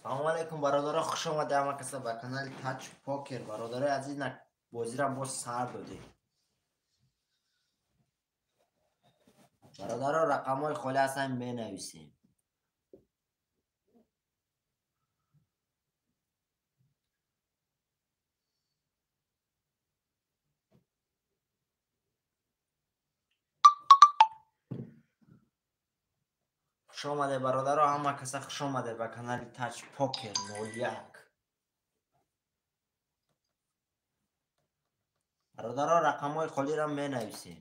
Салом алейкум бародаро, хуш омадед ҳама каса ба канали Таҷ Покер. Бародарои азиз, бозиро боз сар додем. Бародаро, рақамҳои холӣ ҳастанд, менависем. Хуш омадед бародаро, ҳама каса хуш омадед ба канали Таҷ Покер 01. Бародаро, рақамҳои холиро менависем.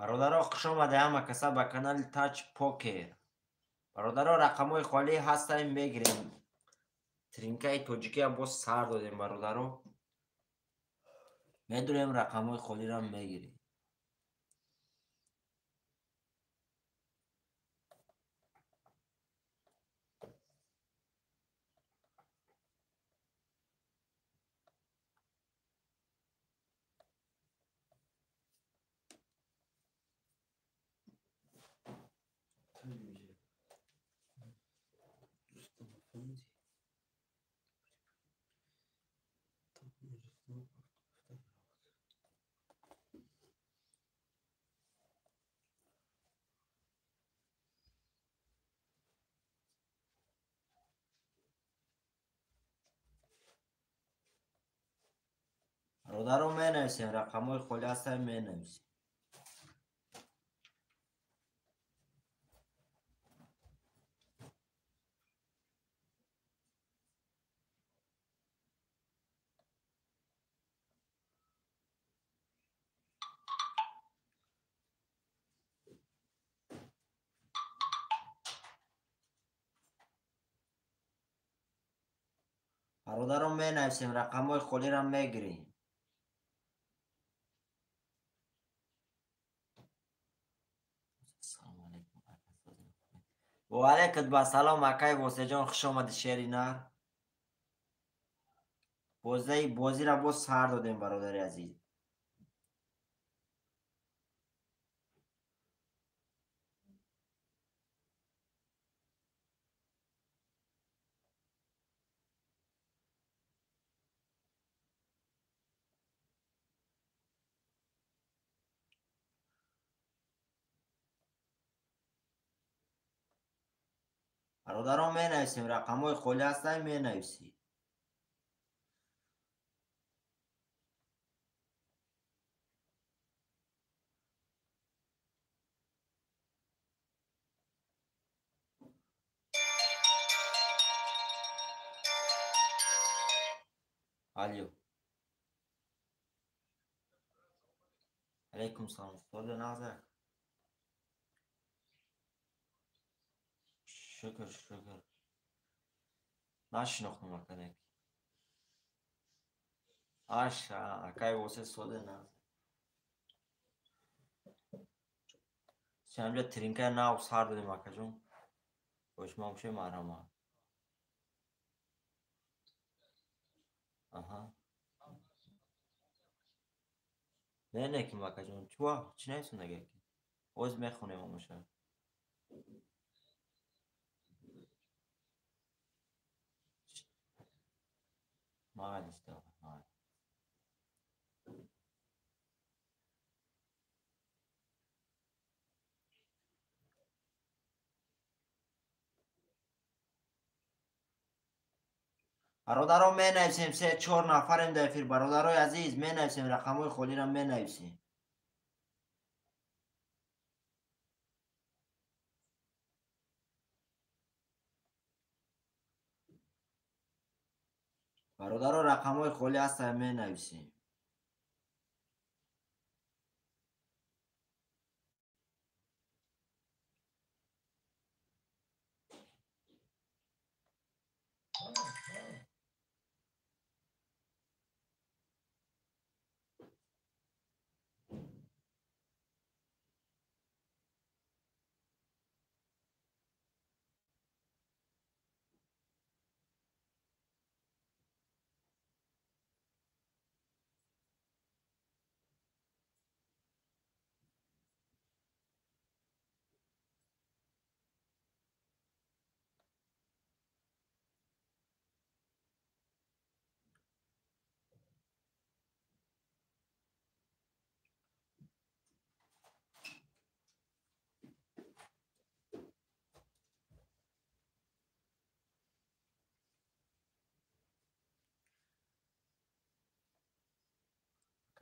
Бародаро, хуш омадед ҳама каса ба канали Таҷ Покер. Бародаро, рақамҳои холӣ ҳастанд, мегирем. Тринкаи тоҷикия боз сар додем, бародаро. Медурем, рақамҳои холиро мегирем. Бародаро, менависем, рақамҳои холӣ ҳастанд, менависем. Бародаро, менависем, рақамҳои холиро мегирем. Ва алайкум ассалом, акай Восеҷон, хуш омадӣ, шери нар. Бозиро боз сар додем, бародари азиз. Бародарон, менависем, рақамҳои холӣ ҳастанд, менависем. Алё. Алейкум салом. Устода Назар. Шукр, шукр. Нашинохтам аканек. Аша, акай восе соде Назар. Чамҷа тринка нав сар додем, акаҷон. Бошмамше марҳамат. Аҳа. Не, не, ки акаҷон, чуа, чӣ нависондаги? Оз мехонем омоша. Майли, майли. Бародаро, менависем, се чор нафарем дар эфир. Бародарои азиз, менависем, рақамҳои холиро менависем. Бародаро, рақамҳои холӣ ҳастанд, менависем.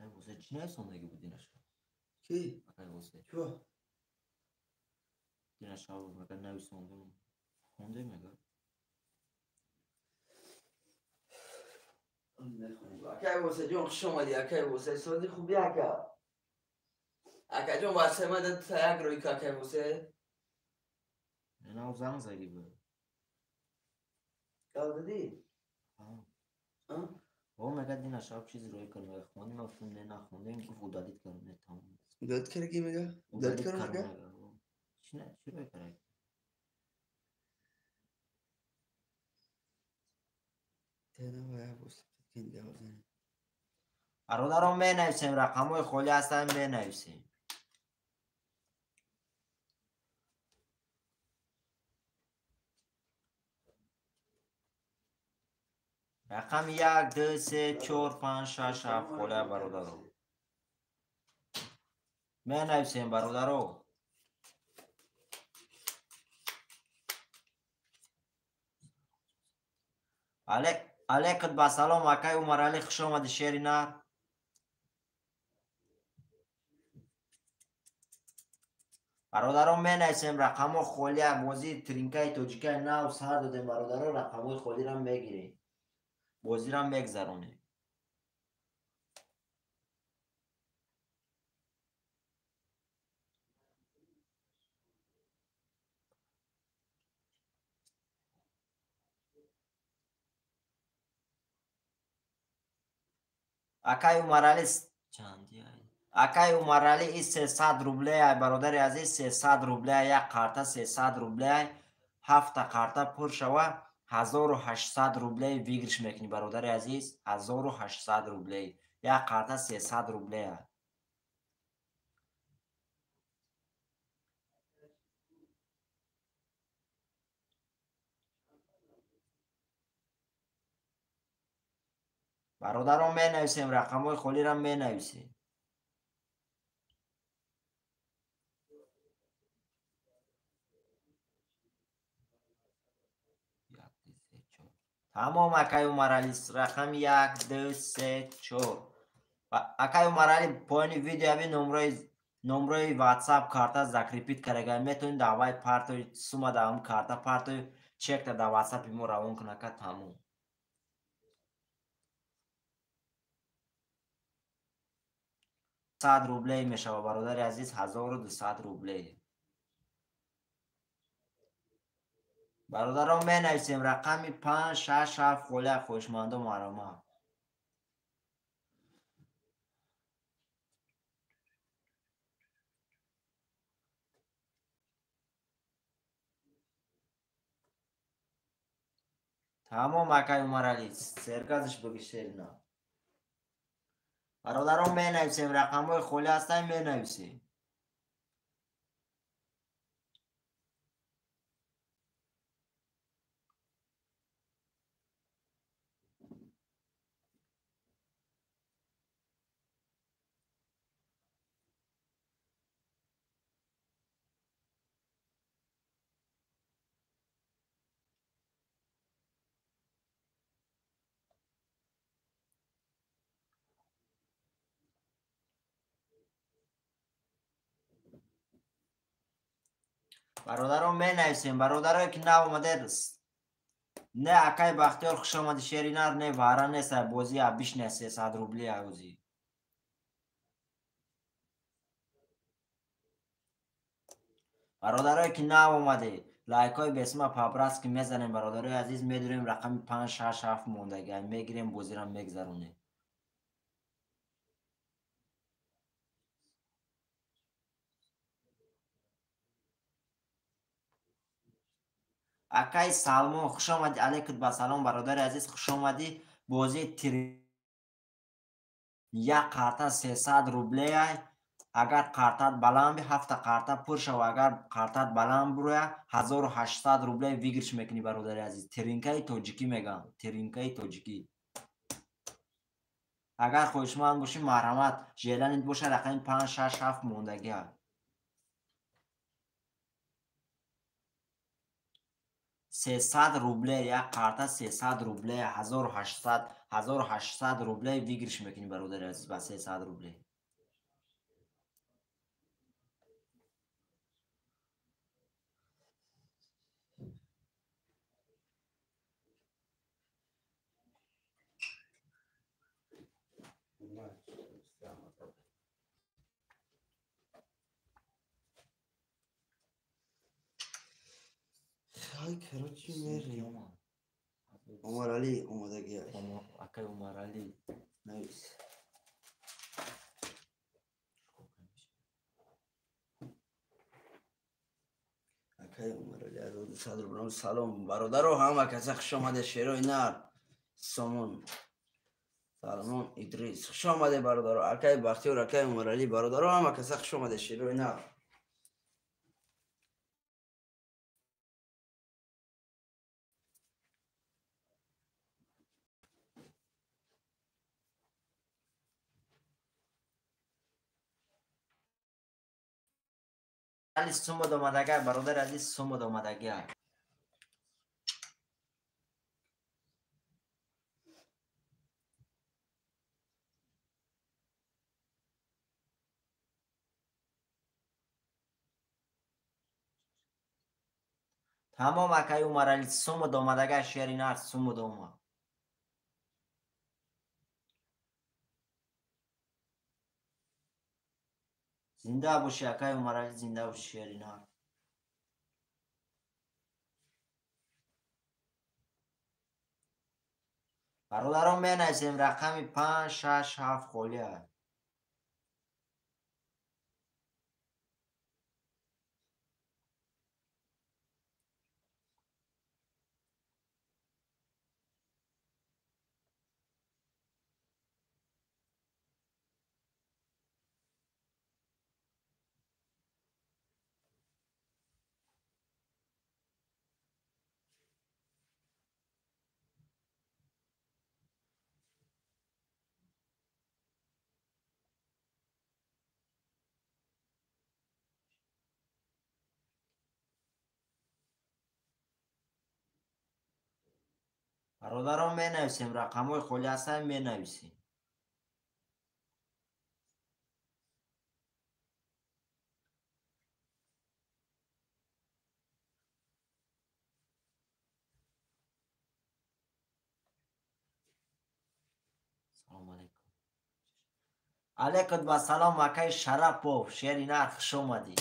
Акай Восе чӣ нависондагӣ буд динашаб? Ки? Акай Восе. Чё? Динашаб мага нависондем. Хондем мага? Акай Восе ҷон, хуш омадӣ, акай Восе. Сози хуби ака. Ака ҷон, васе ма дад як рӯй ка, акай Восе. Нав занг заги буд. Гап дадӣ? А? О, мега динашаб чиз рӯй кард, мега хондем, ман гуфтам не, нахондем, гуфт удалить кардам, не, тамом. Удалить кардаги мега? Удалить кардам мега? Чӣ не, чӣ рӯй кард? Бародарон, менависем, рақамҳои холӣ ҳастанд, менависем. Рақами 1, 2, 3, 4, 5, 6, 7 холия, бародаро. Менависем, бародаро. Алейкум ба салом, акай Умаралӣ, хуш омадӣ, шери нар. Бародарон, менависем, рақамҳо холия, бозии тринкаи тоҷикаи нав сар додем, бародаро, рақамҳои холиро мегирем. Бозиро мегзаронем. Акай Умаралӣ чанди? Акай Умаралӣ, и 300 рубле, ай бародари азиз, 300 рубле, як карта 300 рубле, ҳафта карта пур шава, 1800 рубле выигрыш мекунӣ, бародари азиз, 1800 рубле. Як карта 300 рубле. Бародарон, менависем, рақамҳои холиро менависем. Тамом, акай Умаралӣ, рақами 1, 2, 3, 4. Акай Умаралӣ, поёни видеои номрои WhatsApp карта закрепить карда, метавонед давай партои сума дар карта партои чекта дар WhatsApp мо равон кун, ака, тамом. 100 рублей мешава, бародари азиз, 1200 рублей. Бародарон, менависем, рақами 5, 6, 7 холия, хоҳишмандо марома. Тамом, акай Умаралӣ, сергазиш бигӣ, шерина. Бародарон, менависем, рақамҳои холӣ ҳастанд, менависем. Бародарон, менависем, бародарое ки нав омадед. Не, акай Бахтиёр, хуш омадӣ, шери нар, не, вара нест, бозӣ абишне 300 рубли озӣ. Бародарое ки нав омадед, лайкҳои бесима по-братски мезанем, бародарои азиз, медурем рақами 5, 6, 7 мондагӣ, мегирем, бозиро мегзаронем. Акай Салмон, хуш омадӣ, алейкум ба салом, бародари азиз, хуш омадӣ. Бозии тир як қарта 300 рублеай. Агар қартат баланд би, ҳафта қарта пур шава, агар қартат баланд буроя, 1800 рублей выигрыш мекунӣ, бародари азиз. Тиринкаи тоҷикӣ мегӯям, тиринкаи тоҷикӣ. Агар хоҳишманд бошӣ, марҳамат, желанит боша, рақами 5, 6, 7 мондагиа. 300 рубле, як қарта 300 рубле, 1800 рубле выигрыш мекунӣ, бародари азиз, ба 300 рубле. Ай, короче, мерем. Умарали омадагӣ. Акай Умарали. Навис. Акай Умарали, 1200 рублам. Салом, бародаро, ҳама каса хуш омаде, шерои нар. Сомон. Салмон Идрис. Хуш омаде, бародаро. Акай Бахтиёр, акай Умарали, бародаро, ҳама каса хуш омаде, шерои нар. Али сумуд омадагай, бародари азиз, сумуд омадагай. Тамом, акай Умарали, сумуд омадагай, шери нар, сумуд омад. Зинда бошӣ, акай Умарали, зинда бошӣ, шери нар. Бародарон, менависем рақами 5, 6, 7 холия. Бародарон, менависем рақамҳои холи ҳастанд, менависем. Салом алейкум. Алейкум ба салом, акай Шарапов, шери нар, хуш омадӣ.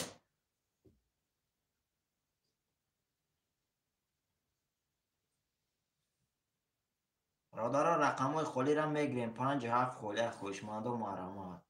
Бародарон, рақамҳои холиро мегирем, 5, 7 холия, хоҳишмандо, марҳамат.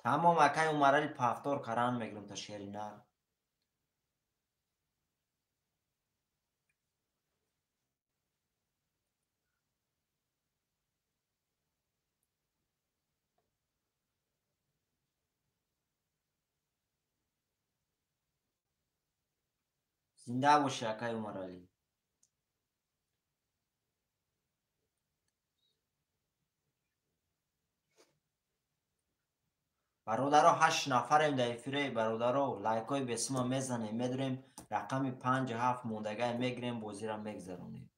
Тамом, акай Умарали, повтор каран мегирам та шери нар. Зинда бошӣ, акай Умарали. Бародаро, 8 нафарем дар эфире, бародаро, лайкҳои бесима мезанем, медурем, рақами 5-7 мондагай мегирем, бозира мегзаронем.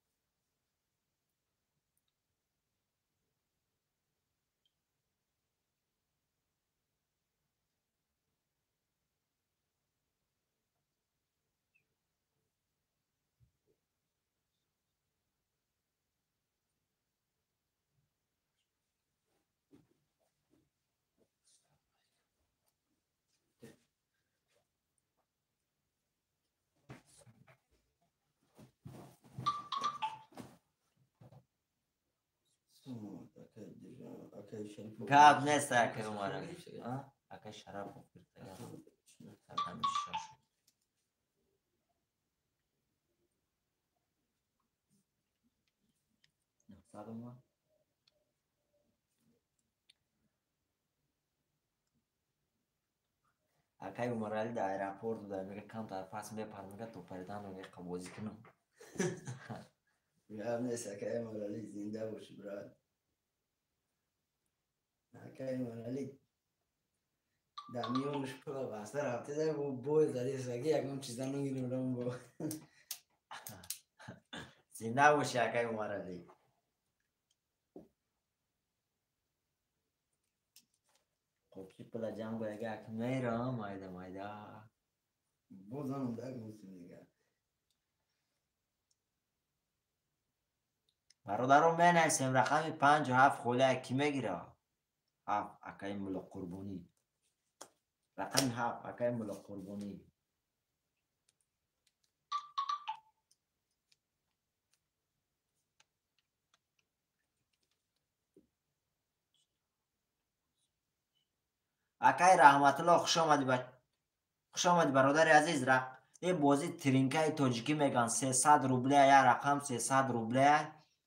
Гап нест, акай Умарали. Акай Шарапов гирифта. Акай Умарали дар аэропорт буда, мега камтар пас мепарам, мега то паридан мега бозӣ кунам. Гап нест, акай Умарали, зинда бошӣ, брат. Акай Умарали дар миёнаш пула баста рафта, бой задесаги ягон чиза нагирам бо. Зинда бошӣ, акай Умарали. Қопчи пула ҷамъ гояга ак мерам, майда майда. Бозам даг мусим дига. Бародарон, менависем рақами 5-7 холия ки мегира? 7 акай Мулло Қурбонӣ. Рақами 7 акай Мулло Қурбонӣ. Акай Раҳматулло, хуш омадӣ, хуш омадӣ, бародари азиз. Ин бозӣ тринкаи тоҷикӣ меган, 300 рублея, як рақам 300 рублея,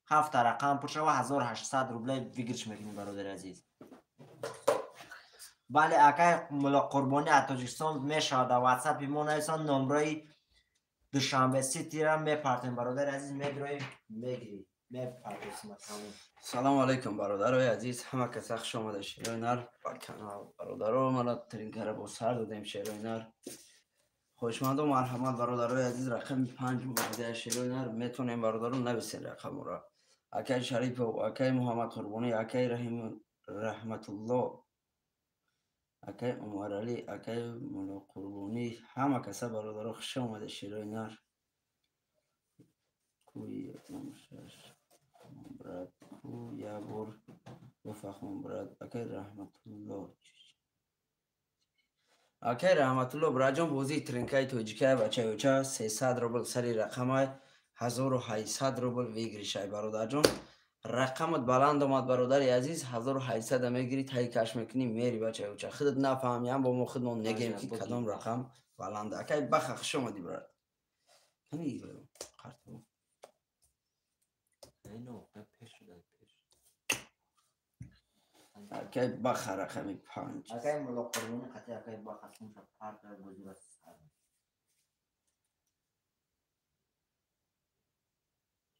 7 рақам пур шава, 1800 рубле выигрыш мекунӣ, бародари азиз. Бале, акай Мулло Қурбонӣ аз Тоҷикистон мешавад, дар ватсапи мо нависон, номрои Душанбе Ситира мепартем, бародари азиз, медроем, мегирӣ, мепартем. Салому алайкум, бародарои азиз, ҳама каса хуш омада шерои нар ба канал. Бародаро, мана тринкара бо сар додем шерои нар. Хоҳишмандо, марҳамат, бародарои азиз, рақами 5 муҳофизаи шерои нар метонем, бародаро, нависен рақамро. Акай Шарипов, акай Муҳаммад Қурбонӣ, акай Раҳим Раҳматулло, акай Умаралӣ, акай Мулло Қурбонӣ, ҳама каса бародаро хуш омада шерои нар. Куи шаш брат, ку як бор бифаҳмам, брат. Акай Раҳматулло, акай Раҳматулло, браҷон, бозии тринкаи тоҷикай, бачаёча, 300 рубл сари рақамай, 1800 рубл выигрышай, бародарҷон. Рақамат баланд омад, бародари азиз, 1800 мегирӣ, таи каш мекунӣ, мери, бачаёча. Худат нафаҳмиям, бо мо худмон негем ки кадом рақам баланд. Акай Баха, хуш омадӣ, брат. Акай Баха рақами 5. Акай Мулло Қурбонӣ қати акай Баха сумша парта бозира сар.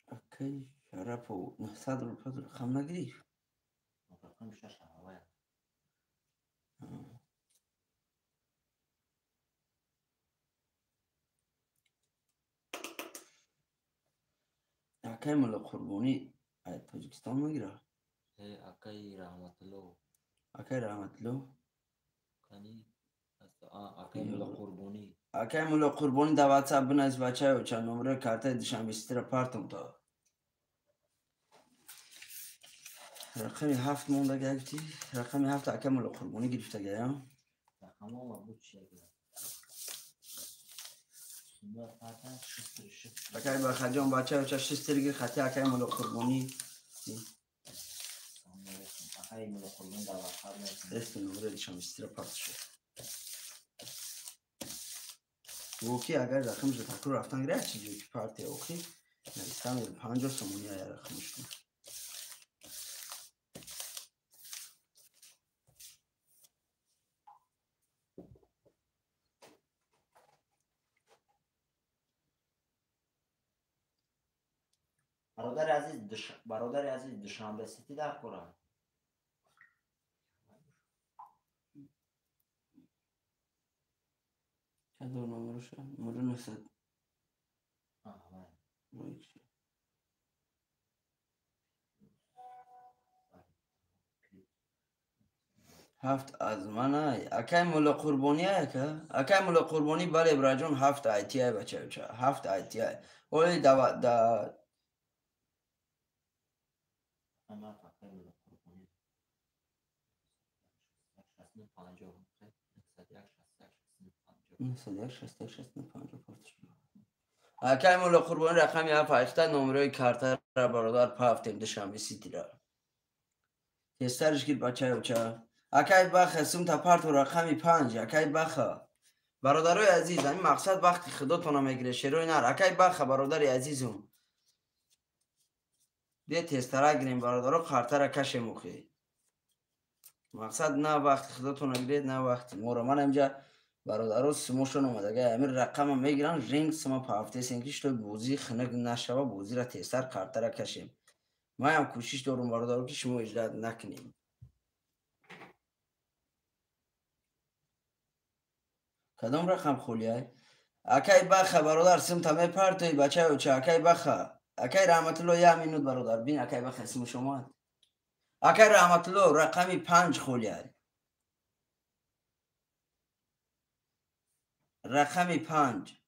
Акай Шарапов 900 рубл рақам нагирифт. Рақами 6 ҳавая. Акай Мулло Қурбонӣ Тоҷикистон мегирад? Акай Раҳматулло. Акай Раҳматулло. Акай Мулло Қурбонӣ. Акай Мулло Қурбонӣ дар ватсап бинавис, бачаёча, номраи картаи Душанбе Ситира партом то. Рақами 7 мондага гуфтӣ? Рақами 7 акай Мулло Қурбонӣ гирифтага, я? Акай Бахаҷон, бачаёча, шистир гир хати акай Мулло Қурбонӣ. Дасти номраи Душанбе Ситира парт шуд. Воки агар рақамша такрор рафтан гирад, чи ҷой ки партия охи навистан 50 сомонӣ ая рақамашон. Бародари азиз, Душанбе Сити дар кора. Кадом номероша? 0900. Ҳафт аз манай. Акай Мулло Қурбонӣ ака? Акай Мулло Қурбонӣ, бале браҷон, ҳафт айти бачаюча. Ҳафт айти. Оли да да акай Мулло Қурбонӣ рақами ҳафт ҳашта номерои картара бародар пафтем Душанбе Ситира. Тезтариш гир бачаюча. Акай Баха сумта парту рақами 5. Акай Баха. Бародарои азиз, ҳамин мақсад вақти худотона мегире шерои нар. Акай Баха, бародари азизум. Бия тезтара гирем бародаро, қартара кашем охи. Мақсад на вақти худотона гиред, на вақти моро. Ман инҷа бародаро сумошон омадага ҳамин рақама мегирам, ринг сума пафтесем ки што бозӣ хунук нашава, бозиро тезтар қартара кашем. Манам кӯшиш дорум бародаро ки шумо иҷрат накунем. Кадом рақам холиай? Акай Баха бародар сумта мепартои бачаюча. Акай Баха. Акай Раҳматулло як минут бародар. Бин акай Баха исмаш омад. Акай Раҳматулло рақами 5 холиай. Рақами 5.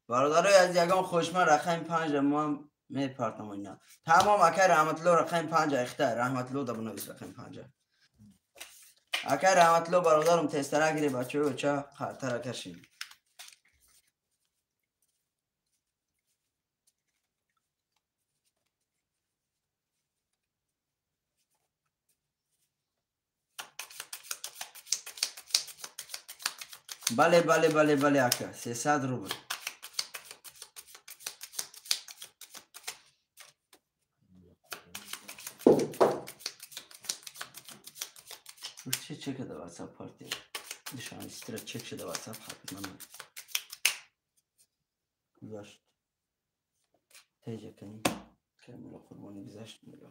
Бародарои аз ягон хушман рақами 5 ман мепартам ина. Тамом акай Раҳматулло рақами 5 айхта. Раҳматулло да бинавис рақами 5. Акай Раҳматулло бародарум тезтара гире бачаё ча қартара кашем. Бале, бале, бале, бале ака, 300 рубл. Чек да WhatsApp парти. Душанбе Ситира чек шуда WhatsApp ҳатман. Гузашт. Теҷа кани. Камила Қурбонӣ гузашт мега.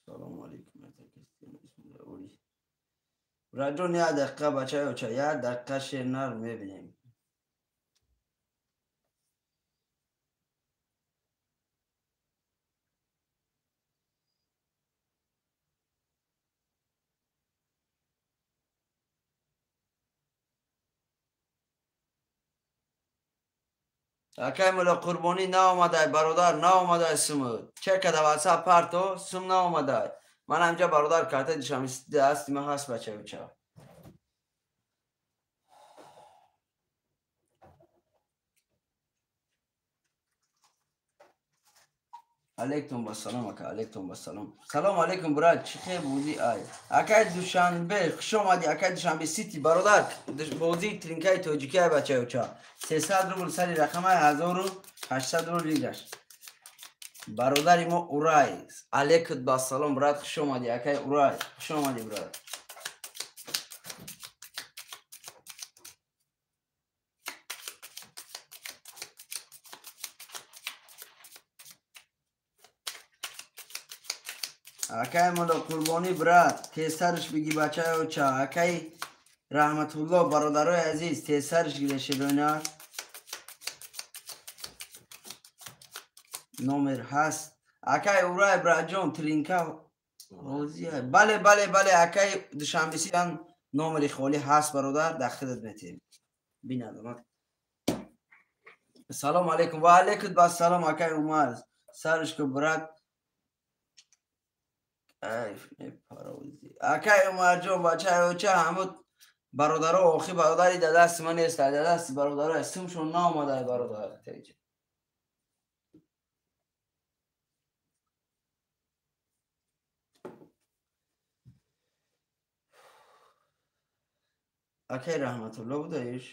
Салому алейкум. Раҷон як дақиқа бачаёча, як дақиқа шер нар мебинем. Акай Мулло Қурбонӣ наомадай бародар, наомадай сумуд. Чека да WhatsApp парто, сум наомадай. Ман ҳамҷа бародар карта Душанбе дасти ман ҳаст бачаюча. Алейкум басалом ака, алейкум басалом. Салом алейкум брат, чӣ хел бозӣ ай? Акай Душанбе, хуш омадӣ акай Душанбе Сити бародар. Бозии тринкаи тоҷикӣ ай бачаюча. 300 рубл сари рақамаи 1800 рубл лигаш. Бародари мо Урай. Алейкум басалом брат, хуш омадӣ акай Урай. Хуш омадӣ брат. Акай Мулло Қурбонӣ брат, тезтарш бигӣ бачаёча. Акай Раҳматулло бародарои азиз, тезтарш гире шедона. Номер ҳаст. Акай Урай братҷон, тринка розия. Бале, бале, бале, акай Душанбе Ситан номери холӣ ҳаст бародар, дар хидмат метем. Бинадам. Салом алейкум. Ва алейкум басалом акай Умар. Сарш ку брат. Акай Умарҷон бачаёча ҳамуд бародаро охи бародари да дасти ман нест, да дасти бародаро сумшон наомадай бародар. Акай Раҳматулло будаиш.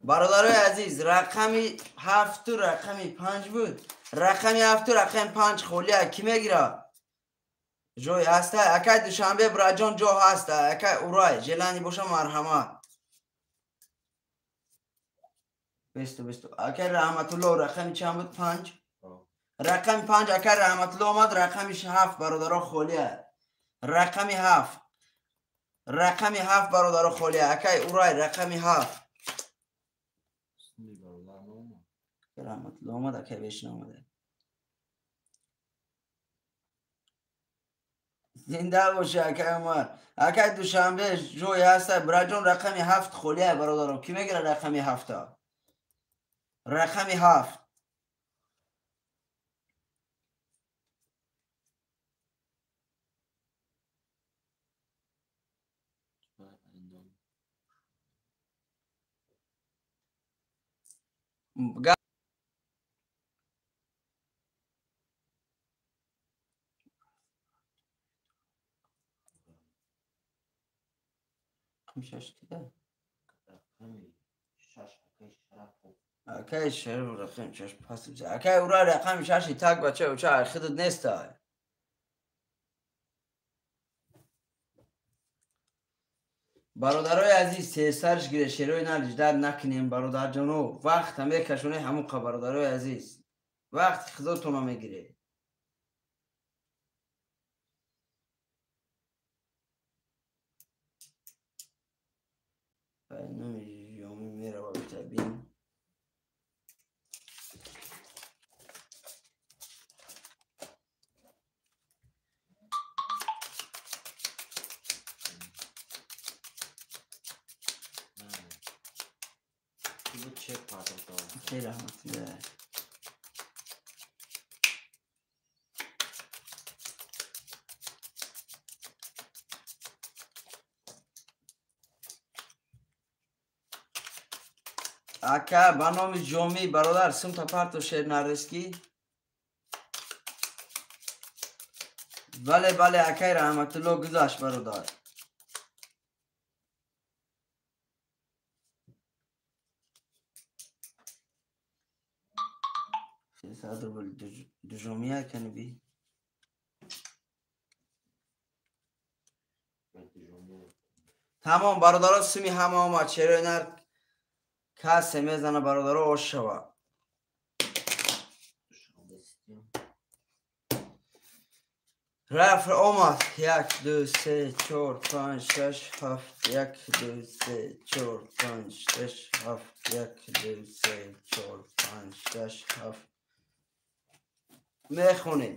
Бародарои азиз, рақами 7 рақами 5 буд. Рақами 7 рақами 5 холия кӣ мегирад? Ҷой ҳаста? Акай Душанбе браҷон ҷо ҳаста. Акай Урай, желани боша марҳамат. Бисту бисту. Акай Раҳматулло рақами чанд буд? 5. Рақами 5 акай Раҳматулло омад, рақами 7 бародаро холия. Рақами 7. Рақами 7 бародаро холия. Акай Урай рақами 7. Раҳматулло омад, акай беш наомада. Зинда боши акай Умар. Акай Душанбе ҷой ҳаста. Бираҷон рақами 7 холия бародаро. Ки мегира рақами 7-а? Рақами 7. Акай Шариф рақами 6 пас. Акай Ура рақами 6 так бача уча худат нестай. Бародарои азиз, тезтарш гире, шерои налиҷдар накунем бародарҷоно. Вақт ҳам мекашоне ҳамуқа бародарои азиз. Вақт худотона мегире. Номи ҷомӣ мерава битабин. Раҳматулло. Ака ба номи ҷомӣ бародар сумта парто шер нарискӣ. Бале бале акай Раҳматулло гузашт бародар. Рубл дужомия кани би. Тамом бародаро, суми ҳама омад. Шерои нар касе мезана бародаро ош шава. Рафт омад. 1 2 3 4 5 6 7 1 2 3 4 5 6 7 1 2 3 4 5 6 7. Мехонем.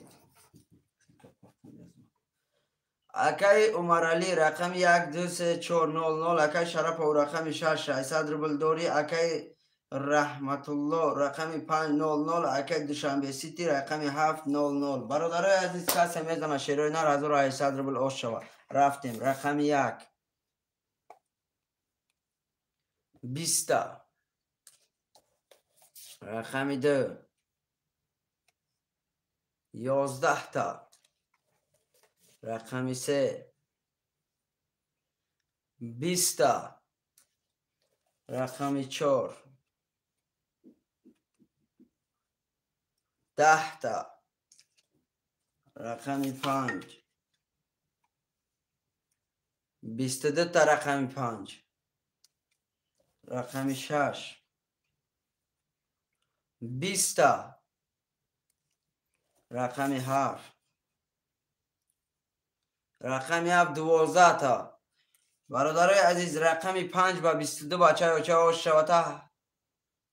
Акай Умаралӣ рақами 1 2 3 4 0 0. Акай Шарапов рақами 6 600 рубл дорӣ. Акай Раҳматулло рақами 5 0 0. Акай Душанбе Сити рақами 7 0 0. Бародарои азиз, касе мезана шерои нар 1800 рубл ош шава. Рафтем. Рақами 1 20. Рақами 2 11 та. Рақами 3 20 та. Рақами 4 10 та. Рақами 5 22 та. Рақами 5 рақами 6 20 та. Рақами 7 рақами 7 12 та. Бародарои азиз, рақами 5 ба 22 бача оча ош шавата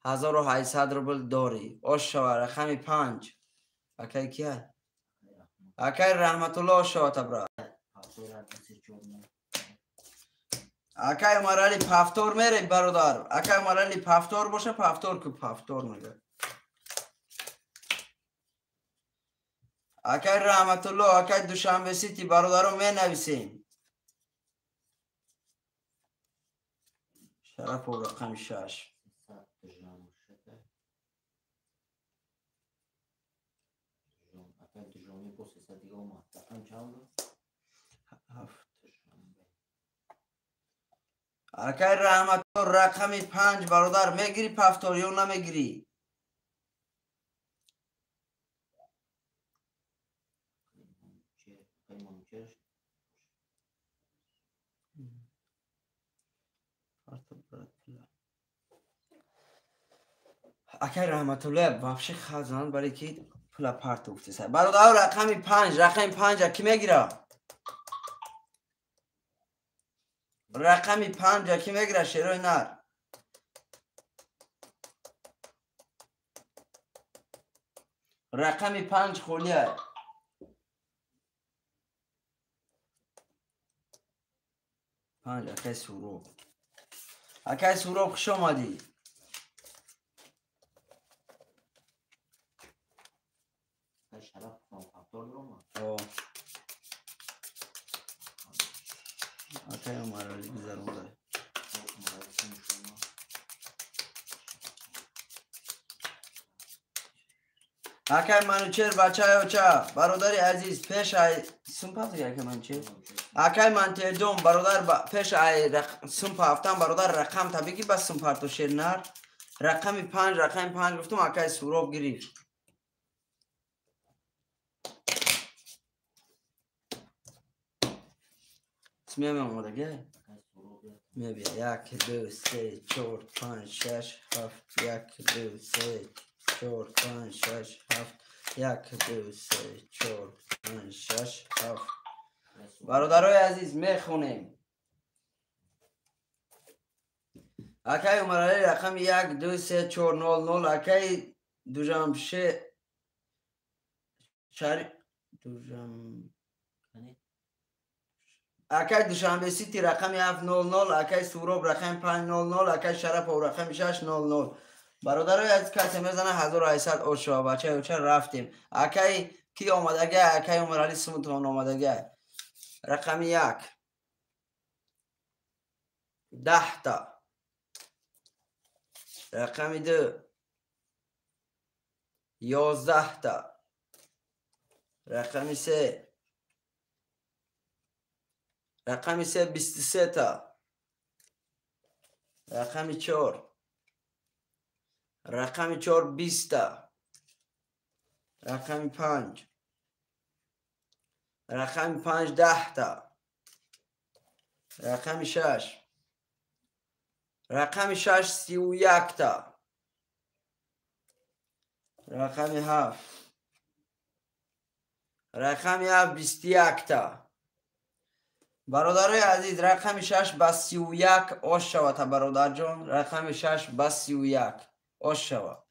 1800 рубл дорӣ. Ош шава рақами 5. Акай кия? Акай Раҳматулло ош шавата бра. Акай Умаралӣ пафтор мере бародар. Акай Умаралӣ пафтор боша, пафтор ку пафтор мега. Акай Раҳматулло, акай Душанбе Сити бародаро менависем. Шарапов рақами 6. Акай Раҳматулло рақами 5 бародар мегирӣ пафтор ё намегирӣ? Акай Раҳматуллоев вообще хазан барои ки пула парт уфтеса. Бародаро, рақами 5, рақами 5 ки мегира? Рақами 5 ки мегира, шерои нар? Рақами 5 холия. 5 акай Суроб. Акай Суроб, хуш омадӣ. Акай Умарали гузаронда. Акай Манучер, бачаи оча, бародари азиз, пеш ай сумпафт, акай Манучер. Акай Мантерҷон, бародар, пеш ай сумпафтан, бародар, рақам та бигӣ, ба сумпарту шернар. Рақами 5, рақами 5 гуфтум, акай Суроб гирифт. Смеем омодагӣ? Мебия. 1, 2, 3, 4, 5, 6, 7, 1, 2, 3, 4, 5, 6, 7, 1, 2, 3, 4, 5, 6, 7. Бародарои азиз, мехонем. Акай Умарали рақами 1, 2, 3, 4, 0, 0. Акай Дужамше Шари Дужам акай Душанбе Сити рақами 700, акай Суроб рақами 500, акай Шарапов рақами 600. Бародарои азиз, касе мезана 1800 ошва, бачаи оча, рафтем. Акай ки омадага? Акай Умарали, сумутон омадага. Рақами 1 10та, рақами 2 11та, рақами 3, рақами 3 23та, рақами 4, рақами 4 20та, рақами 5, рақами 5 10та, рақами 6, рақами 6 31та, рақами 7, рақами 7 21та. Бародарои азиз, рақами 6 ба 31 ош шавата, бародарҷон, рақами 6 ба 31 ош шава.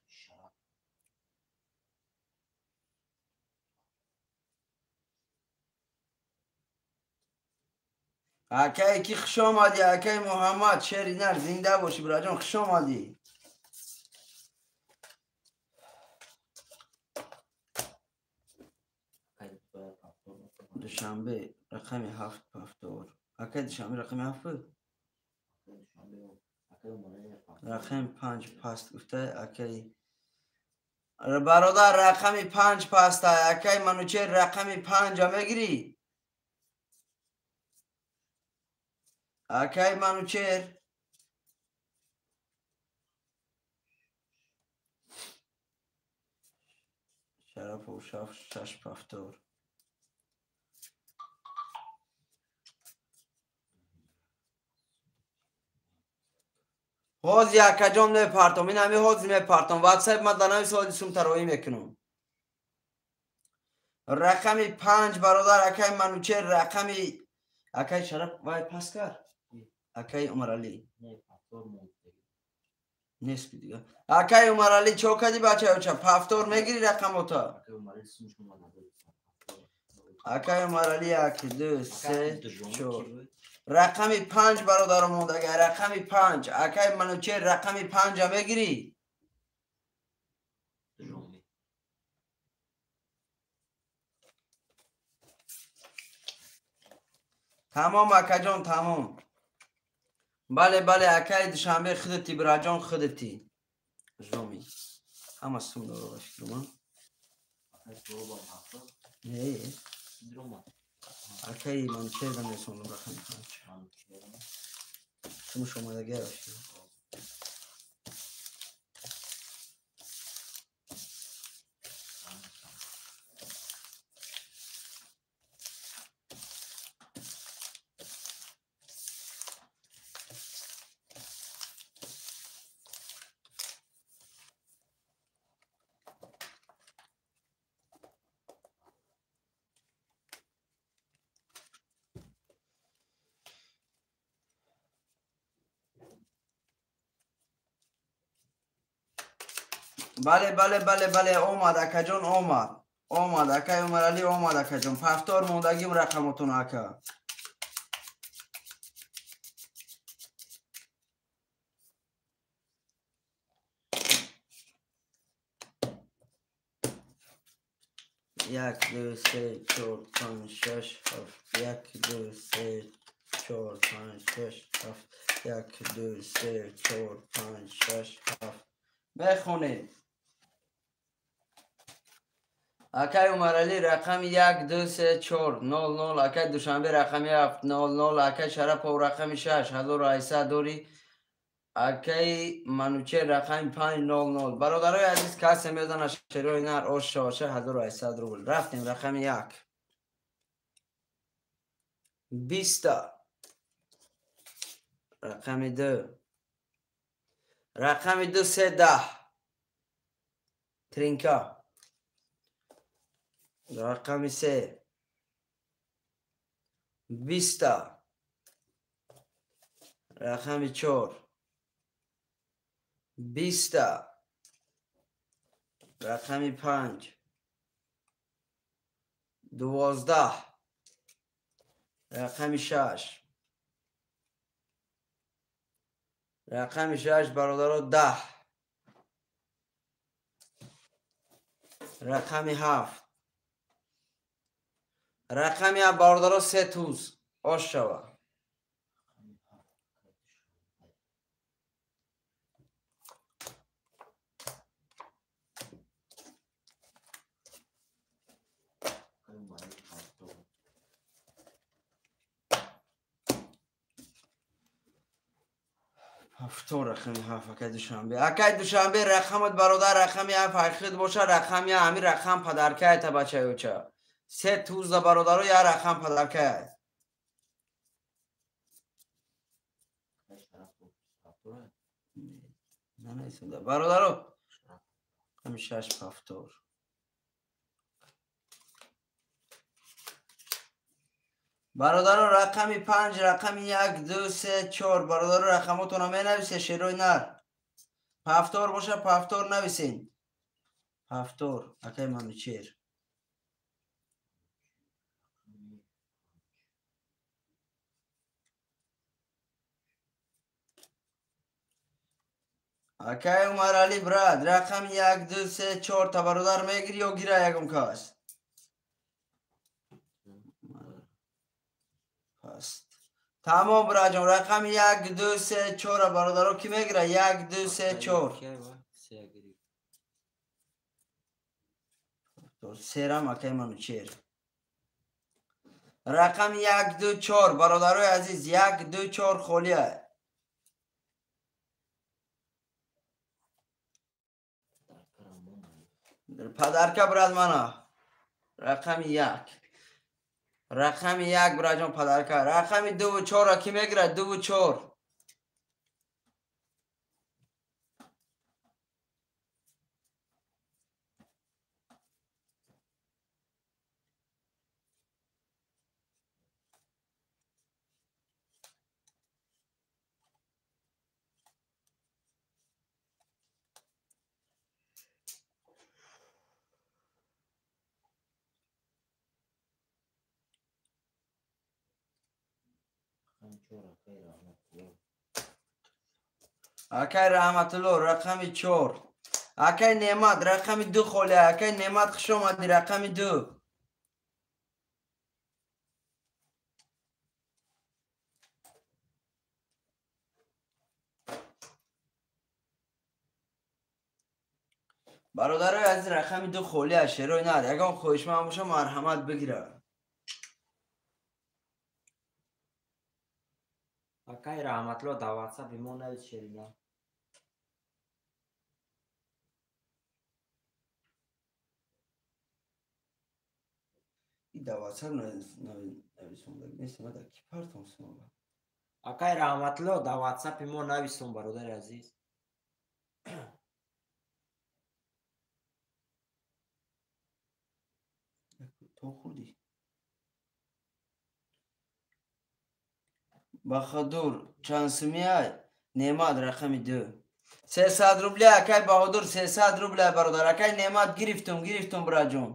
Акай ки хуш омадӣ, акай Муҳаммад, шери нар, зинда бошӣ, бираҷон, хуш омадӣ. Душанбе рақами 7 повтор. Акай Душанбе рақами 7 буд? Рақами 5 паст гуфта, акай бародар, рақами 5 паста, акай Манучер, рақами 5 мегирӣ? Акай Манучер, Шарапов 6 повтор. Ҳозир, акаҷон, мепартом, ин ҳами ҳозир мепартом. Ватсап ма дар нави соати сумтароӣ мекунам. Рақами 5, бародар, акай Манучер, рақами акай Шараф вай пас кард? Акай Умаралӣ. Нест дига. Акай Умаралӣ, чо кардӣ, бачаёча? Повтор мегирӣ рақамота? Акай Умаралӣ 1, 2, 3, 4. Рақами 5, бародаро, мондага, рақами 5. Акай Манучер, рақами 5 мегирӣ? Тамом, акаҷон, тамом. Бале, бале, акай Душанбе, худати, бираҷон, худати. Жоми. Ҳама сум дора ба фикруман. Не. Акай Манучер дамесонам рақами 5. Сумуш омадага ба фикрам. Бале, бале, бале, бале, омад, акаҷон, омад. Омад, акай Умаралӣ, омад, акаҷон. Пафтор мондагим рақамотон, ака. Як, ду, се, чор, панҷ, шаш, ҳафт. Як, ду, се, чор, панҷ, шаш, ҳафт. Як, ду, се, чор, панҷ, шаш, ҳафт. Мехонем. Акай Умаралӣ рақами як, ду, се, чор, нол, нол. Акай Душанбе рақами ҳафт, нол, нол. Акай Шарапов рақами шаш, 1800 дорӣ. Акай Манучер рақами панҷ, нол, нол. Бародарои азиз, касе мезанад шерои нар ош шаваша 1800 рубл. Рафтем рақами як. Биста. Рақами ду. Рақами ду, се, даҳ. Тринка. Рақами се. Биста. Рақами чор. Биста. Рақами панҷ. 12. Рақами шаш. Рақами шаш, бародаро, 10. Рақами ҳафт. Рақами ҳафт, бародаро, се туз. Ош шава. Ҳафтор рақами ҳафт, акай Душанбе. Акай Душанбе, рақамат, бародар, рақами ҳафт ҳайхид боша, рақами ҳами рақам падаркаята, бачаёча. Се тузда, бародаро, я рақам падаркая. Бародаро, рақами шаш пафтор. Бародаро, рақами панҷ, рақами як, ду, се, чор. Бародаро, рақамотонро менависе, шерои нар. Пафтор боша, пафтор нависен. Пафтор, акай Манучер. Акай Умаралӣ, брат, рақами як, ду, се, чор та бародар мегири ё гира ягон кас? Тамом, браҷон, рақами як, ду, се, чора, бародаро, ки мегира? Як, ду, се, чор. Серам, акай Манучер. Рақами як, ду, чор, бародарои азиз, як, ду, чор холия. Падарка, брат, мана. Рақами як. Рақами як, браҷон, падарка. Рақами дуву чорро ки мегирад? Дуву чор. Акай Раҳматулло, рақами чор. Акай Неъмат, рақами ду холия. Акай Неъмат, хуш омадӣ, рақами ду. Бародарои азиз, рақами ду холия, шерои нар. Ягон хоҳишманд боша, марҳамат бигира. Акай Раҳматулло, дар ватсапи мо навис шерина. И дар ватсап нависондаги нест, ма дар ки партом сумоба. Акай Раҳматулло, дар ватсапи мо нависон, бародари азиз. То хурдӣ. Баҳодур, чанд сумия? Неъмат, рақами ду. 300 рубля акай Баҳодур, 300 рубля бародар. Акай Неъмат гирифтум, гирифтум браҷон.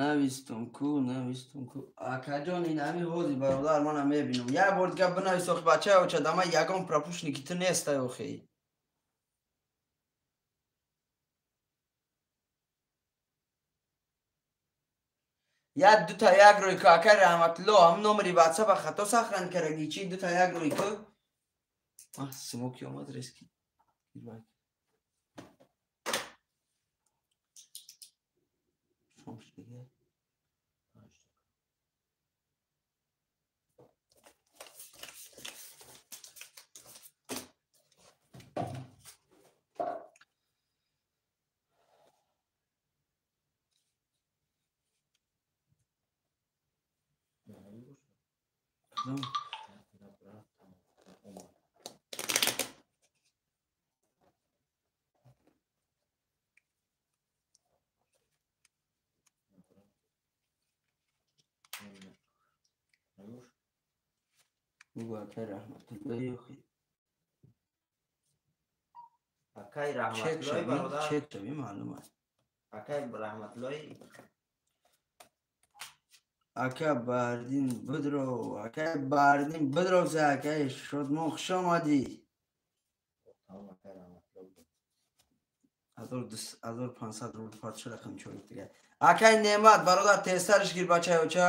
Навистум ку, навистум ку. Акаҷон, ин ҳами ҳози бародар мана мебинам. Як бор дига бинавис, охи бачаи оча, дама ягон пропушники ту нестай охи. Як дута як рӯй ку, акай Раҳматулло, ҳам номери ватсапа хато сахран караги, чи дута як рӯй ку? Смоки омад резки. Акай Раҳматуллои охи. Акай Раҳматуллои бародар. Чек шави маълум аст. Акай Раҳматуллои. Ака Баҳриддин бидро, акай Баҳриддин бидро, акай Шодмон хуш омадӣ. 1500 рубл партша рақам чорик дига. Акай Неъмат бародар тезтарш гир бачаи оча.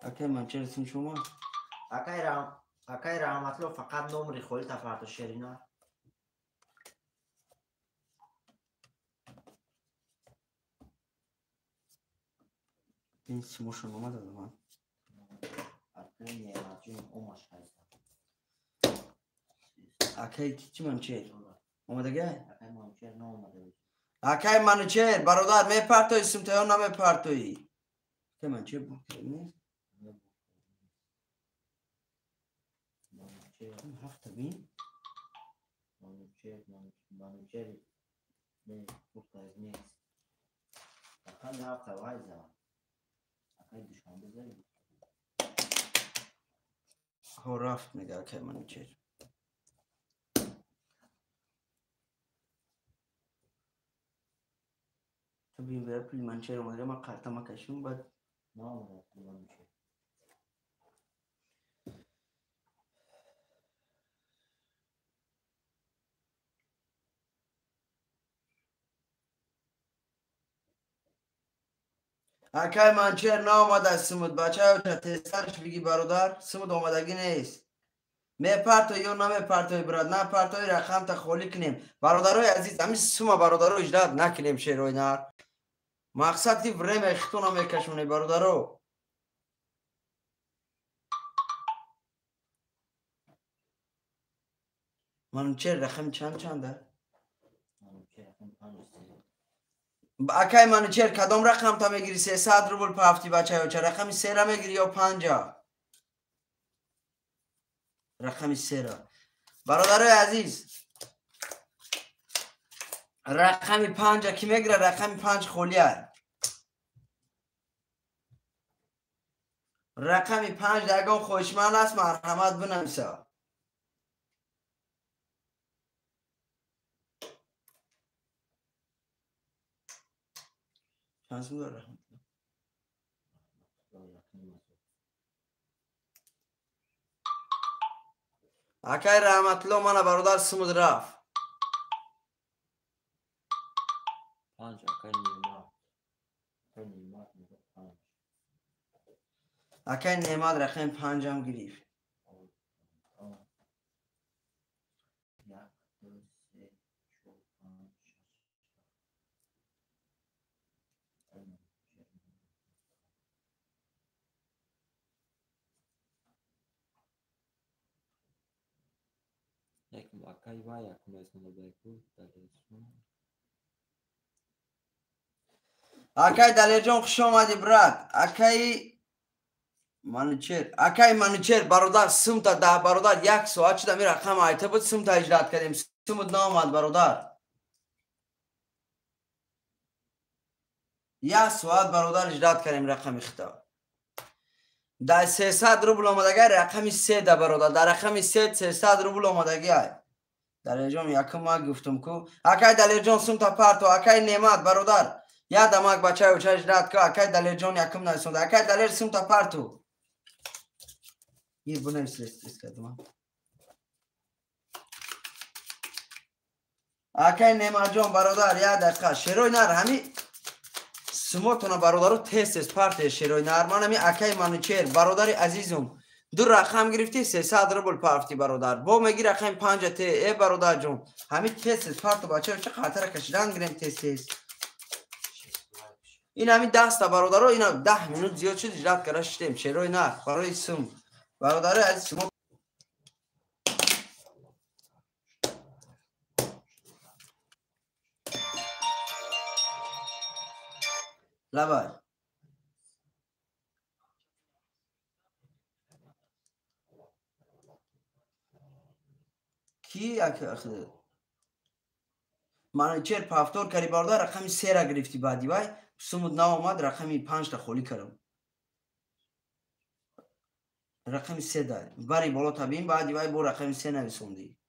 Акай Манчер сум шумо? Акай Раҳматулло фақат номери холи тафарто шерина. Ин симошон омада ман. Акай Неъматҷон омаш ҳаста. Акай чи Манчер? Омадага? Акай Манчер наомада. Акай Манучер бародар мепартои сумта ё намепартои? Акай Манчер бу нест? Ҳафта бин? Манучер, Манучер не, пуртаз нест. Акай ҳафта вайза. Акай душанбе зари. Ҳо рафт мега акай Манучер. Ту бин бера пули Манучер омада, ман қарта макашум баъд наомада пули Манучер. Акай Манчер наомада сумуд, бачаи оча тезтарш биги бародар, сумуд омадагӣ нест. Мепартои ё намепартои брат, напартои рақамта холӣ кунем. Бародарои азиз, ҳамин сума бародаро иҷрат накунем шерои нар. Мақсад ки время хитона мекашонем бародаро. Манучер рақами чанд чанда? Манучер рақами 5. Акай Манучер кадом рақамта мегири? 300 рубл пафти бачаи оча. Рақами сера мегири ё панҷа? Рақами сера. Бародарои азиз, рақами панҷа ки мегира, рақами панҷ холия. Рақами панҷ ягон хоҳишманд аст, марҳамат бинависа. Чанд сум дорад Раҳматулло? Акай Раҳматулло мана бародар сумуд рафт. 5 акай Неъмат. Акай Неъмат 5. Акай Неъмат рақами 5 ам гирифт. 1 2 3 4 5 6. Акай вай якум расонда ку далесун. Акай Далерҷон, хуш омадӣ, брат. Акаи Манучер, акаи Манучер, бародар, сумта да бародар, як соат шуда ми рақам айта буд, сумта иҷрат кардем, сумут наомад, бародар. Як соат, бародар, иҷрат кардем рақами хита. Дар 300 рубл омадагай рақами се да, бародар, дар рақами се 300 рубл омадагай. Далерҷон, якум ма гуфтум ку. Акай Далерҷон, сумта парто, акай Неъмат, бародар. Я дамак бачаи оча иҷрат ку, акай Далерҷон якум нависонда. Акай Далер, сумта парту. Ир бунавис кардам. Акай Неъматҷон, бародар, як дақиқа. Шерои нар, ҳами сумотона, бародаро, тез тез парте шерои нар. Ман ҳами акай Манучер, бародари азизум, ду рақам гирифтӣ, 300 рубл пафти, бародар. Бо меги рақами панҷа те, э бародарҷон, ҳами тез тез парту, бача, ча қартара кашидан гирем тез тез. Ин ҳами даста, бародаро, ина 10 минут зиёд шуд, иҷрат кара шидем. Шерои нар барои сум. Бародари азиз, шумо лабай. Ки Манучер пафтор кари, бародар, рақами сера гирифтӣ, баъди вай сумуд наомад, рақами панҷта холӣ кардам. Рақами се да бари боло табиин, баъди вай бо рақами се нависондӣ.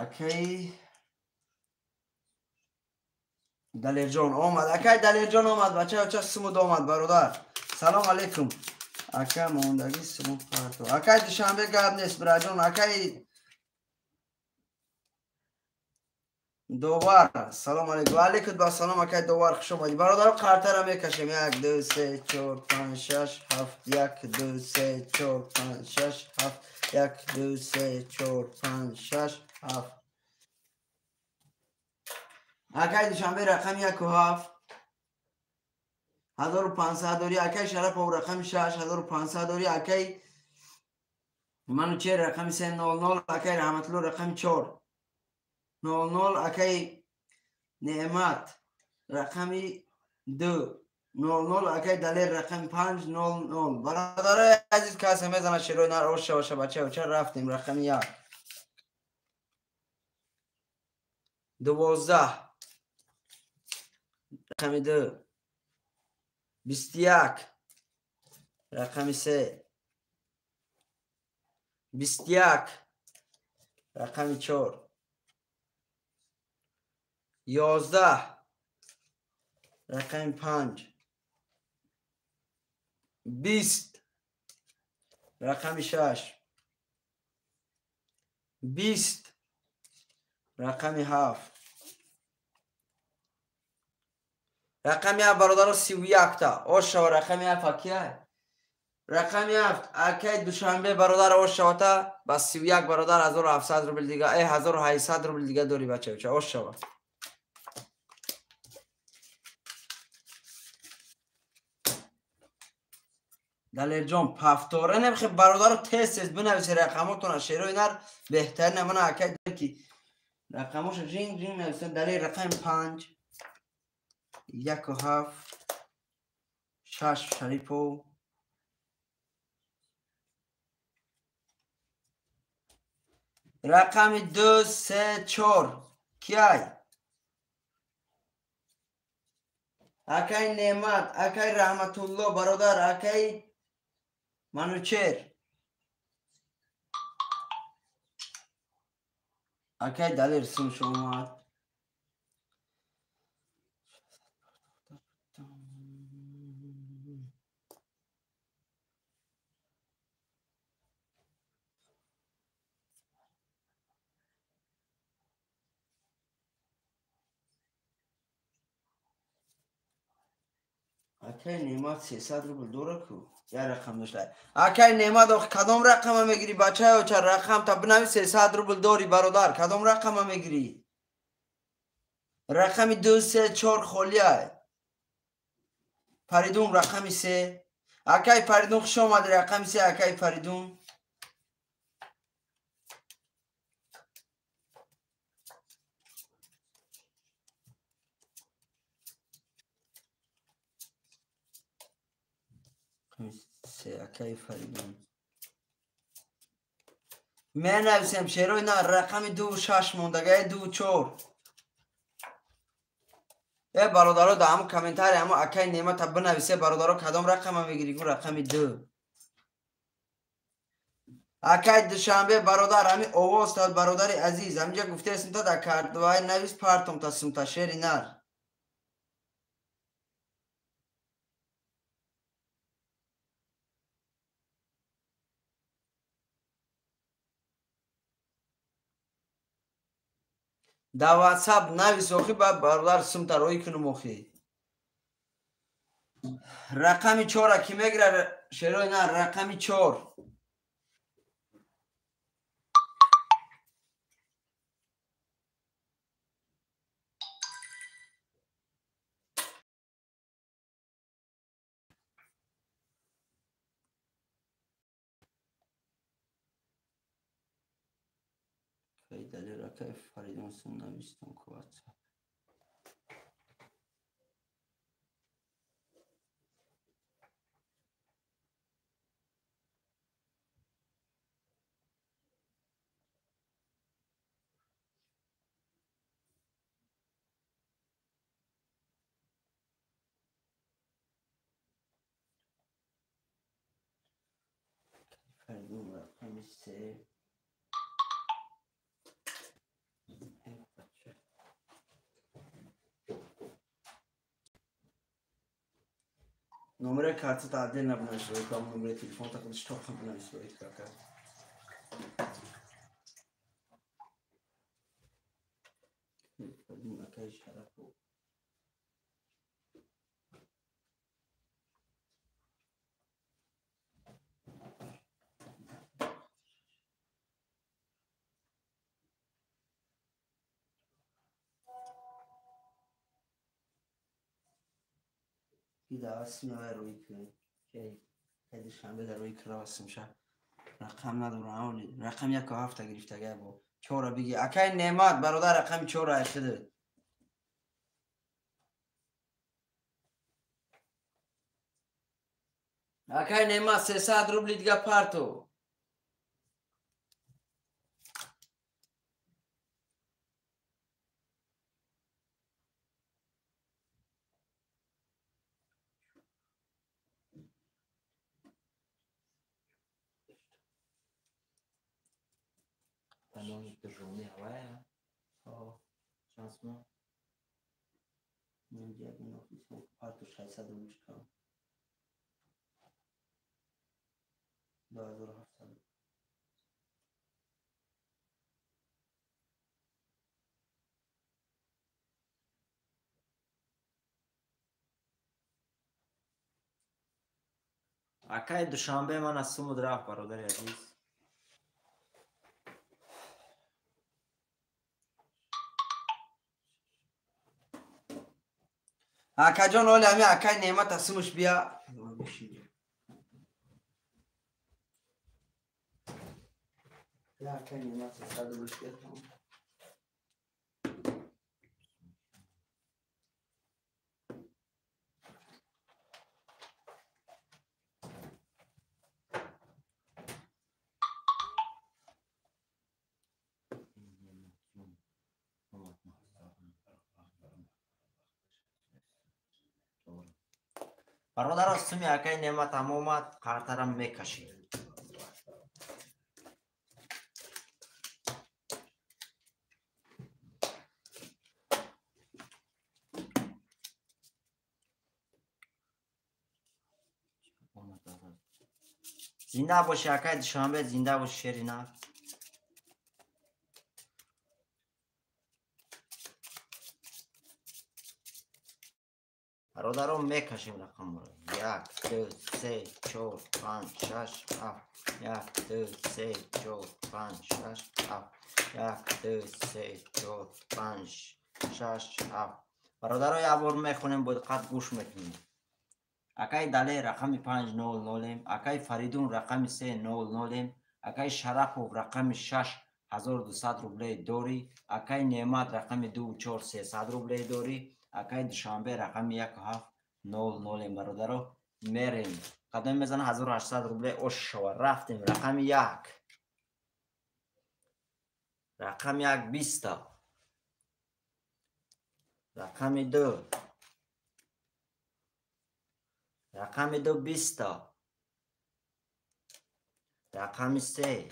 Акай Далерҷон омад, акай Далерҷон омад, бача оча сумуд омад, бародар. Салом алейкум. Ака, мондагӣ сумуд парто. Акай Душанбе, гап нест, бираҷон, акай Довар, салом алейкум. Ва алейкум ба салом, акай Довар, хуш омадӣ. Бародаро, қартара мекашем. 1 2 3 4 5 6 7 1 2 3 4 5 6 7 1 2 3 4 5 6 7. Акай Душанбе рақами 1 ва 7 1500 дорӣ. Акай Шарапов рақами 6 1500 дорӣ. Акай Манучер рақами 3 00, акай Раҳматулло рақами 4 00, акай Неъмат рақами 2 00, акай Далер рақами 5 00. Бародарои азиз, касе мезанад шерои нар оша оша, бача оча, рафтем рақами 1 12 рақами 2 21 рақами 3 21 рақами 4 11 рақами 5 20 рақами 6 20 рақами 7 рақами 7, бародаро, 31 та ошава. Рақами 7 акия рақами 7 акай Душанбе, бародар, ошавата ба 31, бародар, 1700 рубл дига, э 1800 рубл дига дорӣ, бача, ошава. Далерҷон, пафтора немхе, бародаро, тез тез бинависе рақамотона. Шерои нар беҳтарин мана акай ки рақамоша ҷинг ҷинг нависа. Далер рақами 5 1 7 6 Шарипов рақами 2 3 4 киай? Акай Неъмат, акай Раҳматулло, бародар, акай Манучер, акай Далер сумш омад. Акай Неъмат 300 рубл дора ку, як рақам дошта. Акай Неъмат, ох, кадом рақама мегирӣ, бачаё, ча рақам та бинавис, 300 рубл дорӣ, бародар, кадом рақама мегирӣ? Рақами 2 3 4 холия. Фаридун рақами 3. Акай Фаридун, хуш омадӣ, рақами 3, акай Фаридун. Се акай Фаридун. Менависем шерои на рақами 2 6 мондагай 2 4. Э бародаро, да ҳамун комментарий ҳамун акай Неъмата бинависе, бародаро, кадом рақама мегирӣ? Гу рақами 2. Акай Душанбе, бародар, ҳами овоз та, бародари азиз, ҳаминҷа гуфтаестм та да картвай навис партом та сумта шери нар. Да ватсап навис охи, ба бародар, сумта роӣ кунум охи. Рақами чора ки мегира, шерои нар, рақами 4. Далер, акай Фаридун, сум навистон ку ватсап. Фаридун, рақами 3. Номери картата отдельно бинавис, рӯй номери телефонта худиш тоқа бинавис, рӯй кака. Акай Шарапов. Ида рӯи ки Душанбе дар рӯи кравасимша рақам надорам, рақам 1 ҳафта гирифтага бо чора биги. Акай Неъмат, бародар, рақами чора айхиды. Акай Неъмат, 300 рубли дига парто. Journée ҳавая чанд сум? Парту 600 рубли кам. 2700. Акай Душанбе, ман аз сумуд рафт, бародари азиз. Акаҷон, оли ҳами акай Неъмата сумуш бия. Акай Неъмат, 300 рублиш бия. Бародаро, суми акай Неъмат омад, қартарам мекашид. Зинда боши, акай Душанбе, зинда боши, шери нар. Бародарон, мекашем рақамро: як, ду, се, чор, панҷ, шаш, ҳафт. Як, ду, се, чор, панҷ, шаш, ҳафт. Як, ду, се, чор, панҷ, шаш, ҳафт. Бародаро, як бор мехонем, бо диққат гӯш мекунем. Акай Дале, рақами панҷ нол нолем. Акай Фаридун, рақами се нол нолем. Акай Шарапов, рақами 6, 1200 рубле дорӣ. Акай Неъмат, рақами ду чор, 300 рубле дорӣ. Акай Душанбе, рақами 1 ҳафт нол нолем. Бародаро, мерем. Кадом мезана 1800 рубле ош шава. Рафтем рақами 1. Рақами 1 20. Рақами 2. Рақами 2 20. Рақами 3.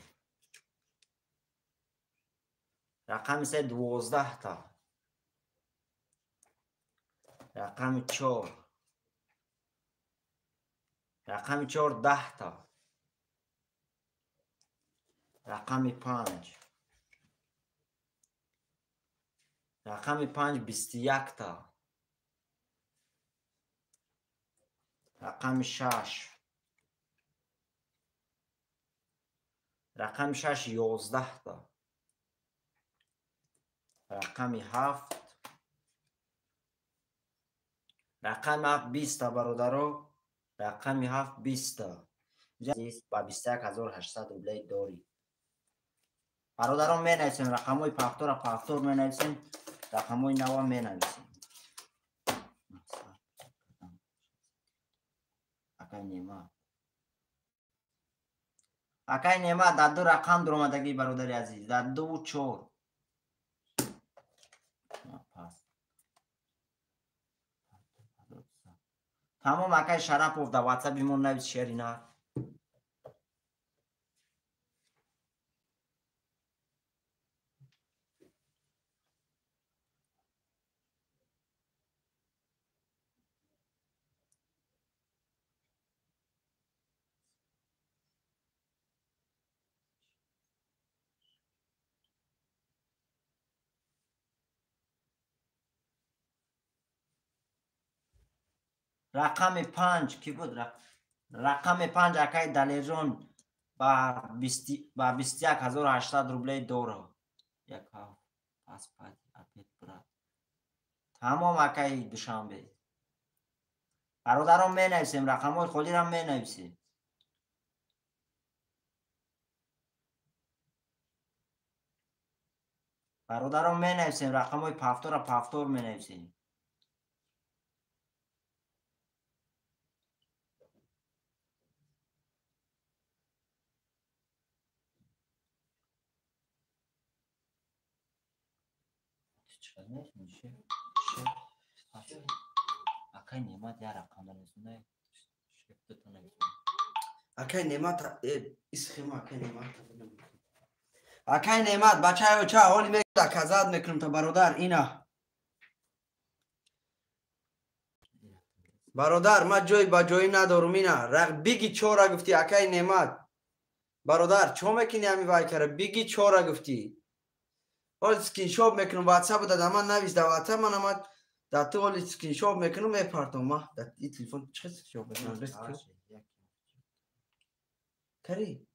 Рақами 3 12 та. Рақами 4. Рақами 4 10 та. Рақами 5. Рақами 5 21 та. Рақами 6. Рақами 6 11 та. Рақами 7. Рақами 7 20 та бародаро. Рақами 7 20 та. Ба 21800 рублей дорӣ. Бародарон менависем рақамҳои пафтора пафтор менависем, рақамҳои нава менависем. Акай Немат. Акай Немат дар ду рақам дуромадагӣ бародари азиз, дар 2 4. Тамом акай Шарапов дар WhatsApp-и мо навис шери нар. Рақами 5 ки буд? Рақами 5 акай Далерҷон ба 21800 рублей дора. Як пас пад опет брат. Тамом акай Душанбе. Бародарон менависем, рақамҳои холиро менависем. Бародарон менависем, рақамҳои пафтора пафтор менависем. Акай Немат я рақам нависонай. Шеф нависон. Акай Немат исхема акай Немат. Акай Немат бачаё ча ҳоли мега казад мекунам та бародар ина. Бародар ма ҷой ба ҷой надорум ина. Биги чора гуфти акай Немат. Бародар чо мекини ами вай кара? Биги чора гуфти. Ҳоли скриншот мекунам WhatsApp да ман навис да WhatsApp ман ама да ту ҳоли скриншот мекунам мепартом ма да и телефон чӣ скриншот мекунам кари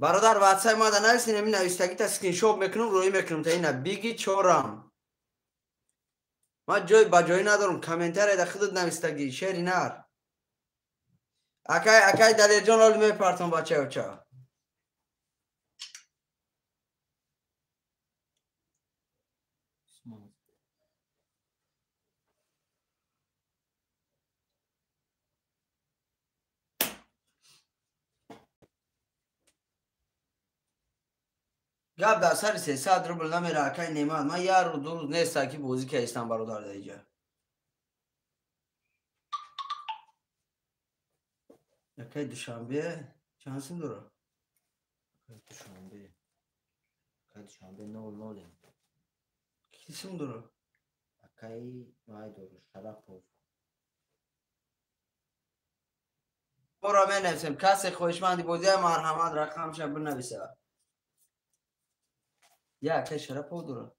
бародар WhatsApp ма да навис ин навистагита скриншот мекунам рӯй мекунам та ина биги чорам ма ҷой ба ҷой надорам комментария да худат навистагӣ шери нар акай акай Далерҷон ҳоли мепартом бачаё ча. Гап дар сари 300 рубл намера акай Немат. Ман як рӯз ду рӯз неста ки бозӣ кардистам бародар дар иҷа. Акай Душанбе чанд сум дора? Акай Душанбе. Акай Душанбе 00. Ки сум дора? Акай вай дора Шарапов. Ора менависем. Касе хоҳишманди бозия марҳамат рақамша бинависа. Я акай Шарапов дора.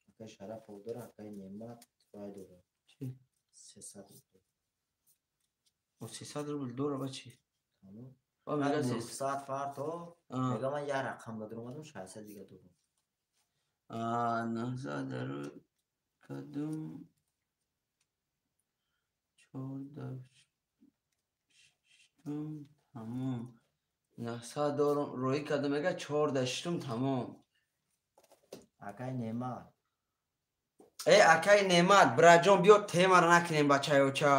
Акай Шарапов дора, акай Немат вай дора. Чи? 300 рубл. О 300 рубл дора ба чи? Тамом. О мега 300 фарто. Мега ман як рақам додам, 600 дига додам. А 900 дар кадом 4 6 тамом. 900 дорам рӯй кадом мега 4 6 тамом. Акай Немат. Э акай Немат, браҷон биё темара накунем бачаёча.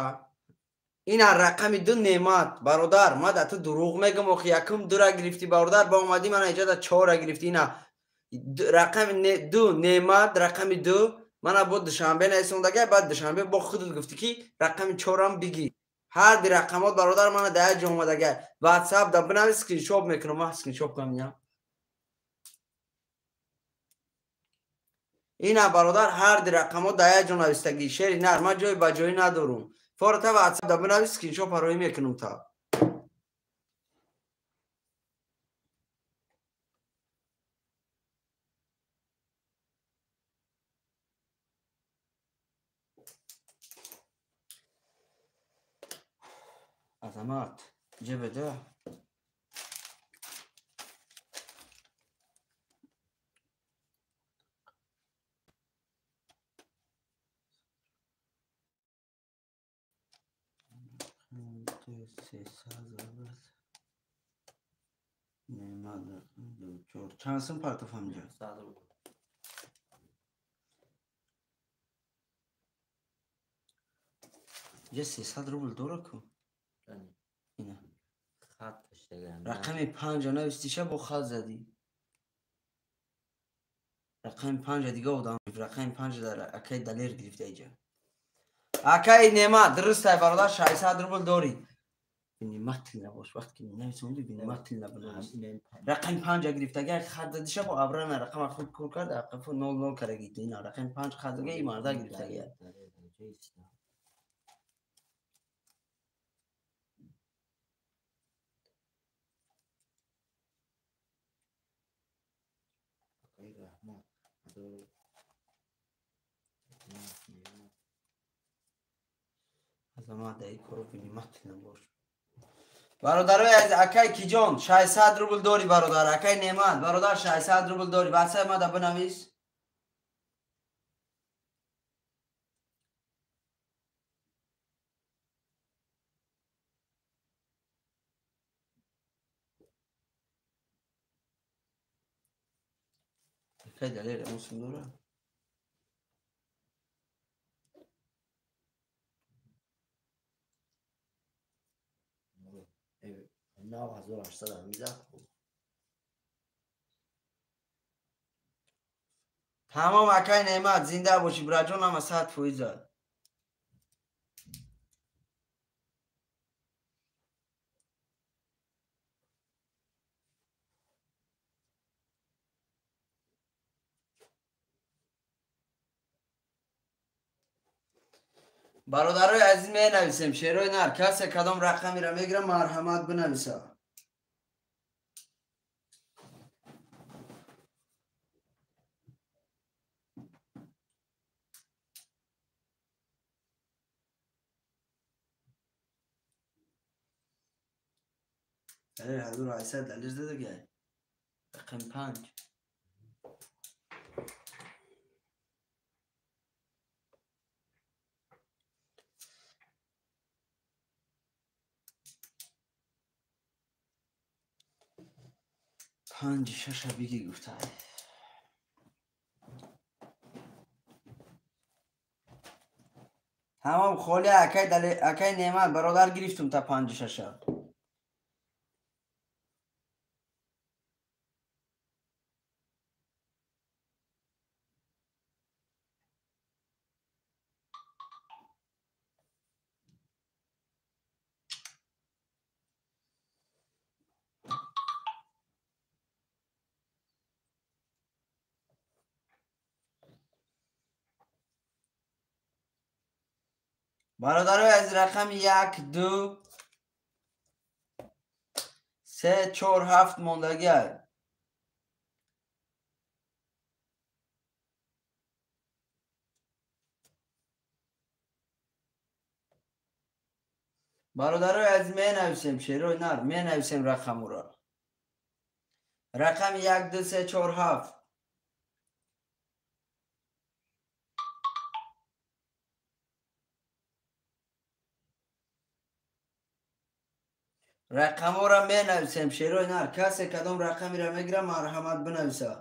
Ина рақами 2 Неъмат. Бародар, ма да ту дурӯғ мегум, охи якум 2-ра гирифтӣ, бародар, ба омадӣ мана иҷода 4-ра гирифтӣ. Ина рақами 2 Неъмат, рақами 2 мана бо Душанбе нависондагай, баъд Душанбе бо худат гуфтӣ ки рақами 4-ам бигир. Ҳар ди рақамот бародар мана да як ҷо омадагай. WhatsApp да бинавис, скриншот мекунам, ман скриншот кунам ина. Ина бародар ҳар ди рақамот да як ҷо навистагӣ. Шери нар, ман ҷои ба ҷоӣ надорум. Фората WhatsApp да бинавис, скриншот пароӣ мекунам та. Азамат, ҷебеда. Чанд сум партоф ҳамҷа? 100 рубл. Ҷа 300 рубл дора ку? Ина. Хат кашидагам. Рақами 5 навистиша бо хат задӣ. Рақами 5 дига одам, рақами 5 дар акай Далер гирифта иҷа. Акай Неъмат, дуруст ай бародар, 600 рубл дорӣ. Внимательно набош, вақте ки нависонди внимательно бинавис. Рақами 5 гирифтага хат задиша бо абрана рақама худ кор кард, ақафу 00 кардаги. Ина рақами 5 хат зага и марда гирифтага. Азамат, дай коро внимательно бош. Бародарои азиз, акай Киҷон, 600 рубл дорӣ бародар, акай Неъмат, бародар 600 рубл дорӣ. WhatsApp ма да бинавис. Акай Далер, он сум дора? Нав 1800 мизад. Тамом акай Неъмат, зинда бошӣ бираҷон, ҳама 100%. Бародарои азиз, менависем шерои нар, касе кадом рақамеро мегирам, марҳамат бинависа. Далер 1800 далер задагай. Рақами 5. 5 6 бигӣ гуфта. Тамом холи акай Далер, акай Неъмат бародар гирифтум та 5 6. Бародарои аз рақами 1 2 3 4 7 мондагиай. Бародарои аз менависем шерои нар, менависем рақамуро. Рақами 1 2 3 4 7. Рақамҳоро менависем шерои нар, касе кадом рақамеро мегирам, марҳамат бинависа.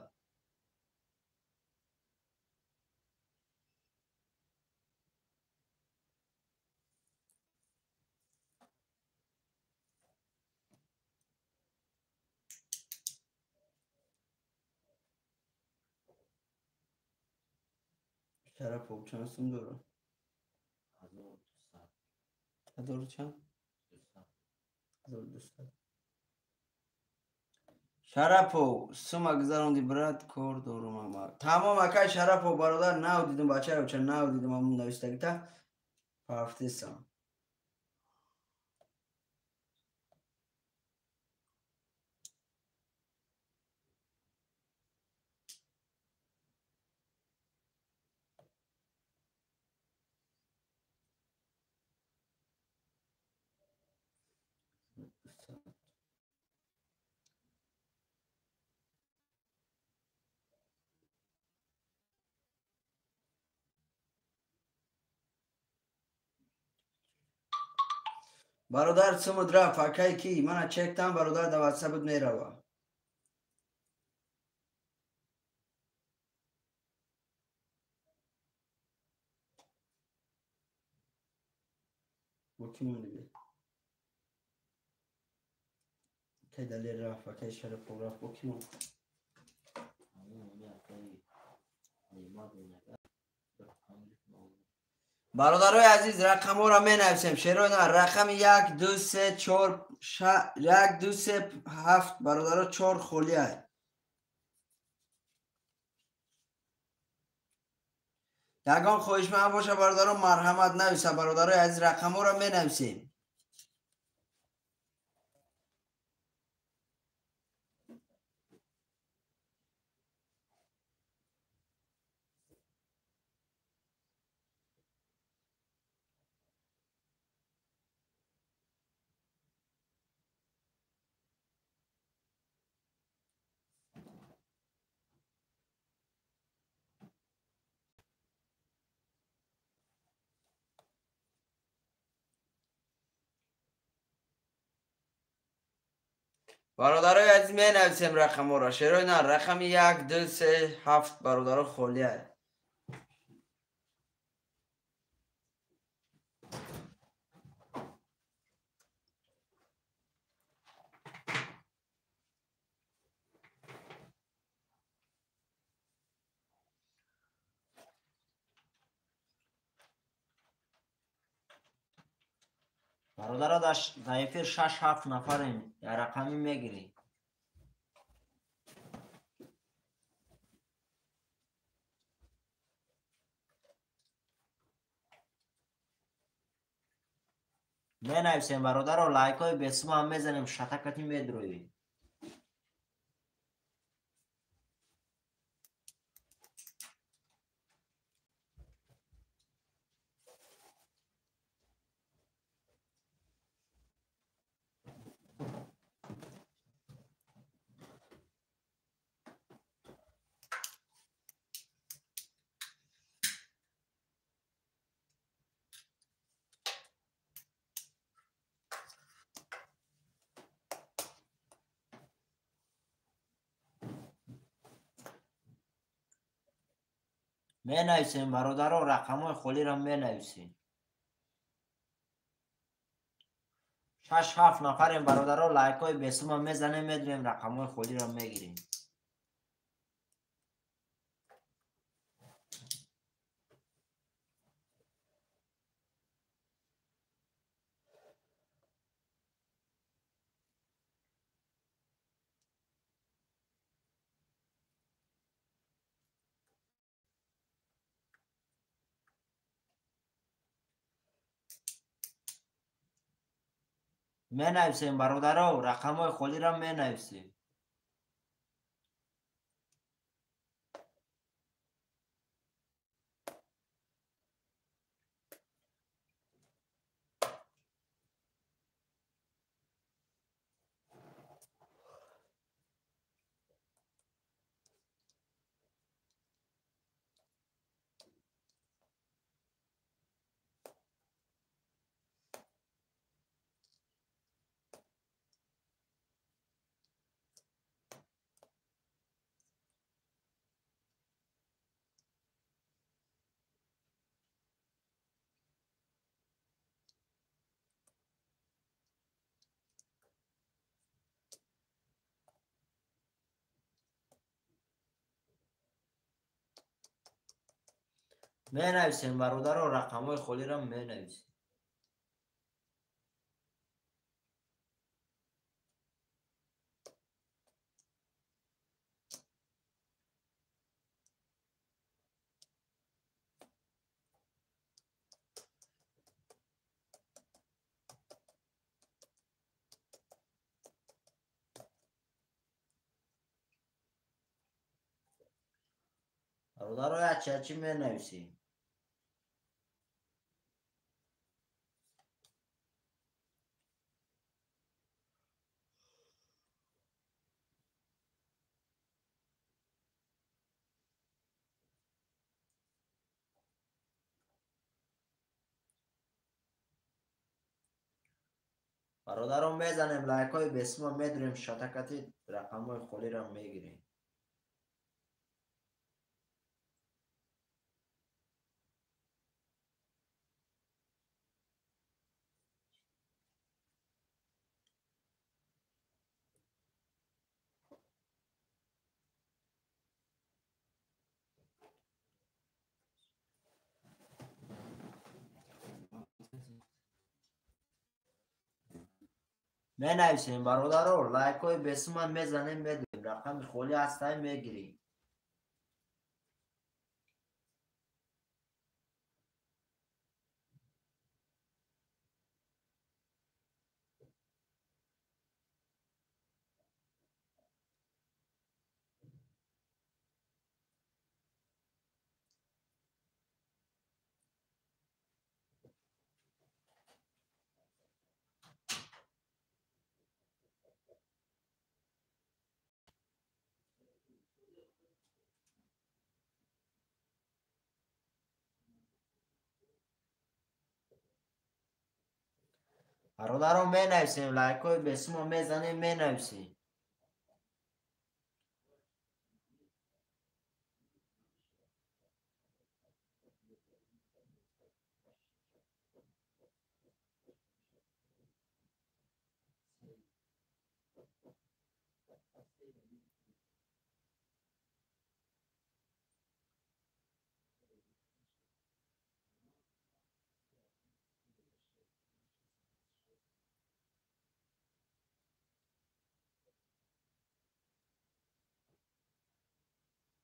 Шарапов чанд сум дорад? 1200. Ҳазору чанд? 1200. Шарапов, сума гузаронди брат, кор дорум ама. Тамом акай Шарапов бародар, нав дидум бачаро, ча нав дидум амун навиштагита. Пафтесам. Бародар сумуд рафт, акай ки? Мана чектам бародар да ватсапут мерава. Бо ки монди? Акай Далер рафт, акай Шарапов рафт, бо ки монд? Бародарои азиз, рақамҳоро менависем. Шерои на рақами 1 2 3 4 1 2 3 7 бародаро 4 холия. Ягон хоҳишманд боша бародаро марҳамат нависа. Бародарои азиз, рақамҳоро менависем. Бародарои азиз, менависем рақамҳоро. Шерои на рақами 1 2 3 7 бародаро холия. Бародаро, дар эфир 6-7 нафарем, рақамӣ мегирӣ. Менависем бародаро, лайкҳои бесумам мезанем, шатакати медроӣ. Менависем бародаро, рақамҳои холиро менависем. 6-7 нафарем бародаро, лайкҳои бесума мезанем, медурем, рақамҳои холиро мегирем. Менависем бародаро, рақамҳои холиро менависем. Менависем бародаро, рақамҳои холиро менависем. Бародаро, ячи менависем. Бародарон, мезанем лайкҳои бесима, медурем шатакати рақамҳои холиро мегирем. Менависем бародаро, лайкҳои бесима мезанем, медурем, рақами холӣ ҳастай мегирем. Бародарон, менависем, лайкҳои бесима мезанем, менависем.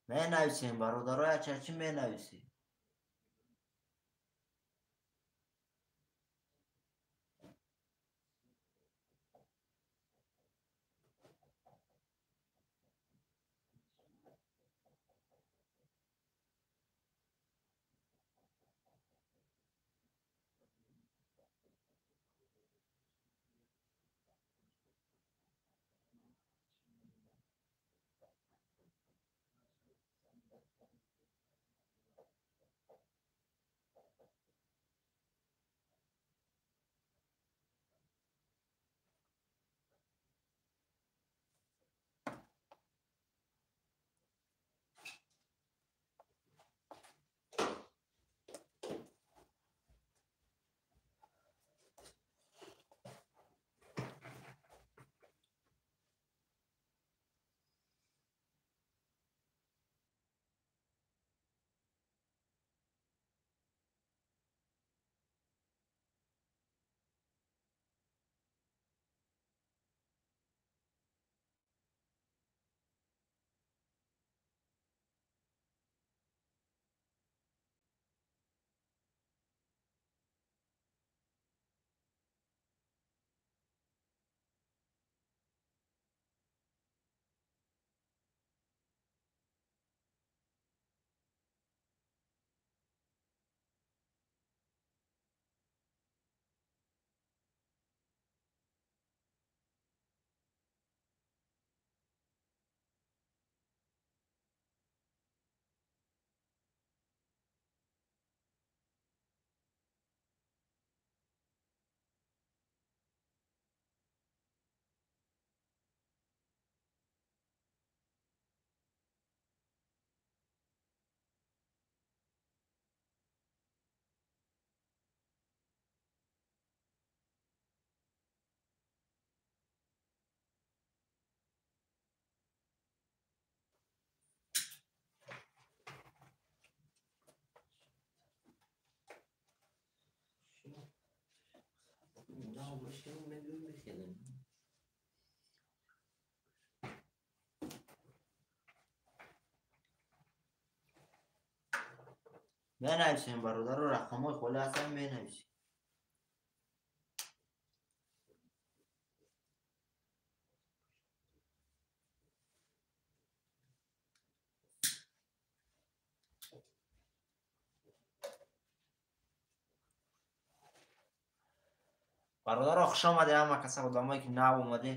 Менависем бародаро, ячачи менависем. Мешинем, мебиём, мехезем. Менависем, бародаро, рақамҳои холӣ ҳастанд, менависем. Бародаро, хуш омаде ҳама каса, одамое ки нав омаде.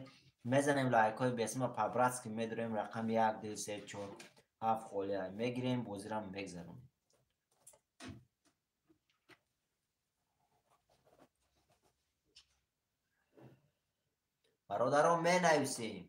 Мезанем лайкҳои бесима, по-братски медурем. Рақами як, ду, се, чор, ҳафт холия мегирем, бозирам мегзаронем. Бародаро, менависем.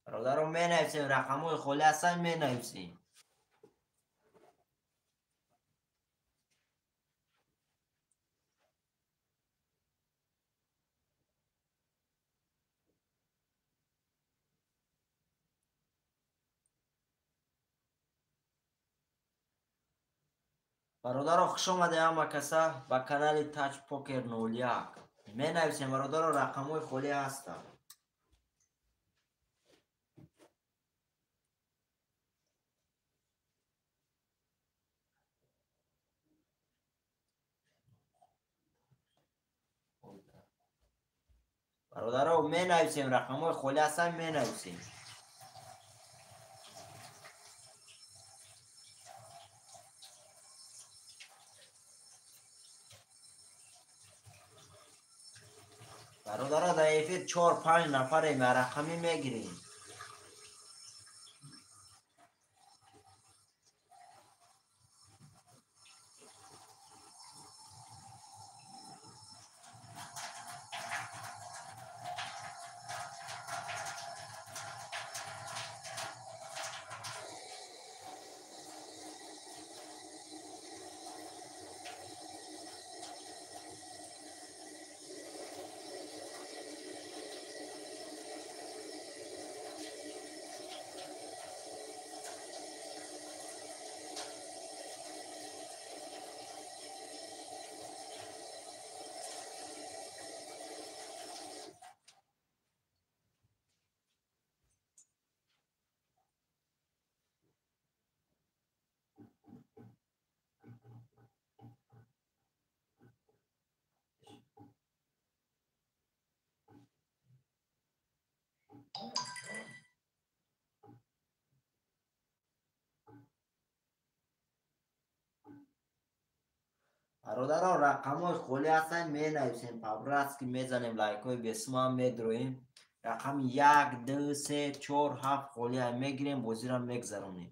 Бародаро, менависем, рақамҳои холӣ ҳастанд, менависем. Бародаро, хуш омаде ҳама каса ба канали Таҷ Покер 01. Менависем, бародаро, рақамҳои холӣ ҳастанд. Бародаро, менависем, рақамҳои холӣ ҳастанд, менависем. Бародаро, дар эфир чор панҷ нафарем, рақамӣ мегирем. Бародаро, рақамҳои холӣ ҳастанд, менависем, по-братски мезанем, лайкҳои бесумам медроем. Рақами як, ду, се, чор, ҳафт холия мегирем, бозиро мегзаронем.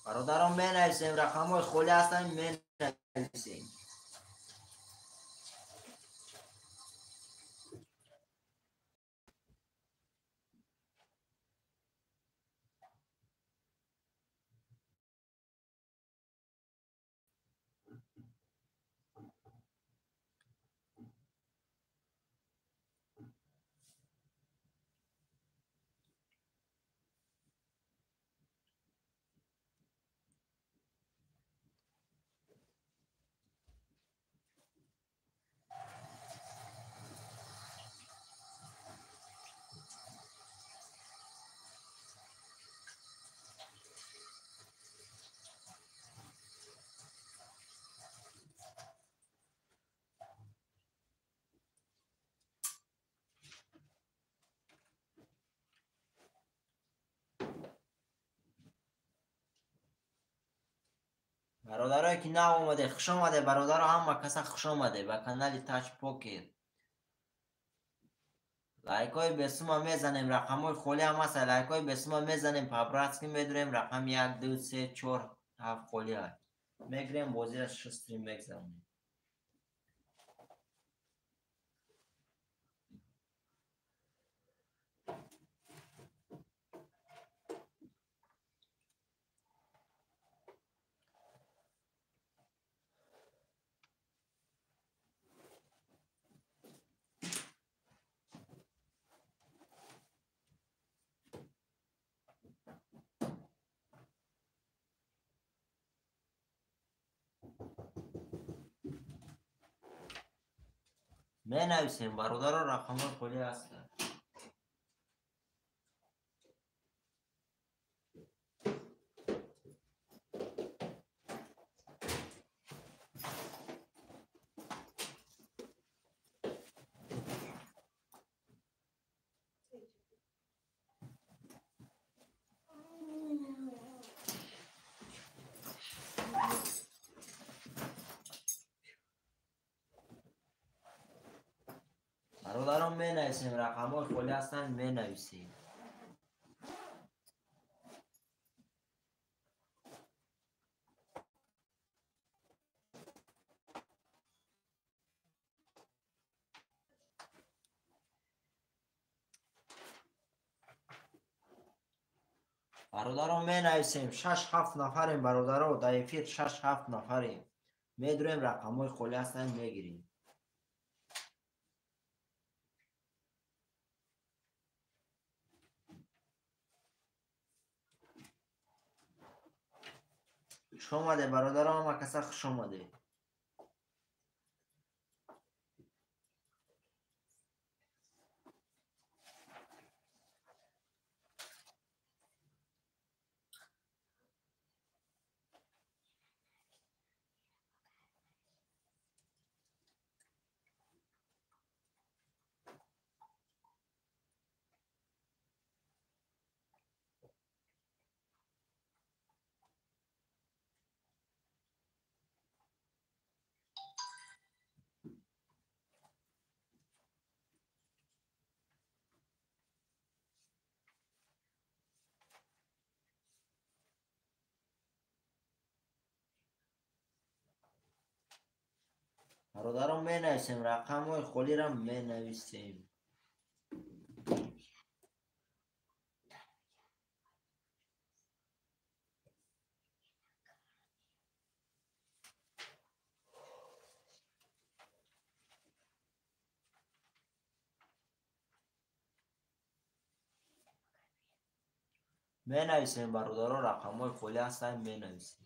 Бародарон, менависем, рақамҳои холӣ ҳастанд, менависем. Бародарое ки нав омаде, хуш омаде, бародаро, ҳама каса хуш омаде ба канали Тач Покер. Лайкҳои бесума мезанем, рақамҳои холӣ ҳам ҳаст. Лайкҳои бесума мезанем, по-братски медурем, рақами 1, 2, 3, 4, 7 холӣ ҳаст. Мегирем, бозиро шустрим мегзаронем. Менависем, бародаро, рақамҳои холӣ ҳастанд. Бародарон, менависем, рақамҳои холӣ ҳастанд, менависем. Бародарон, менависем, 6-7 нафарем, бародаро, дар эфир 6-7 нафарем. Медурем, рақамҳои холӣ ҳастанд, мегирем. Хуш омаде, бародаро, ҳама каса хуш омаде. Бародарон, менависем, рақамҳои холиро менависем. Менависем, бародаро, рақамҳои холӣ ҳастанд, менависем.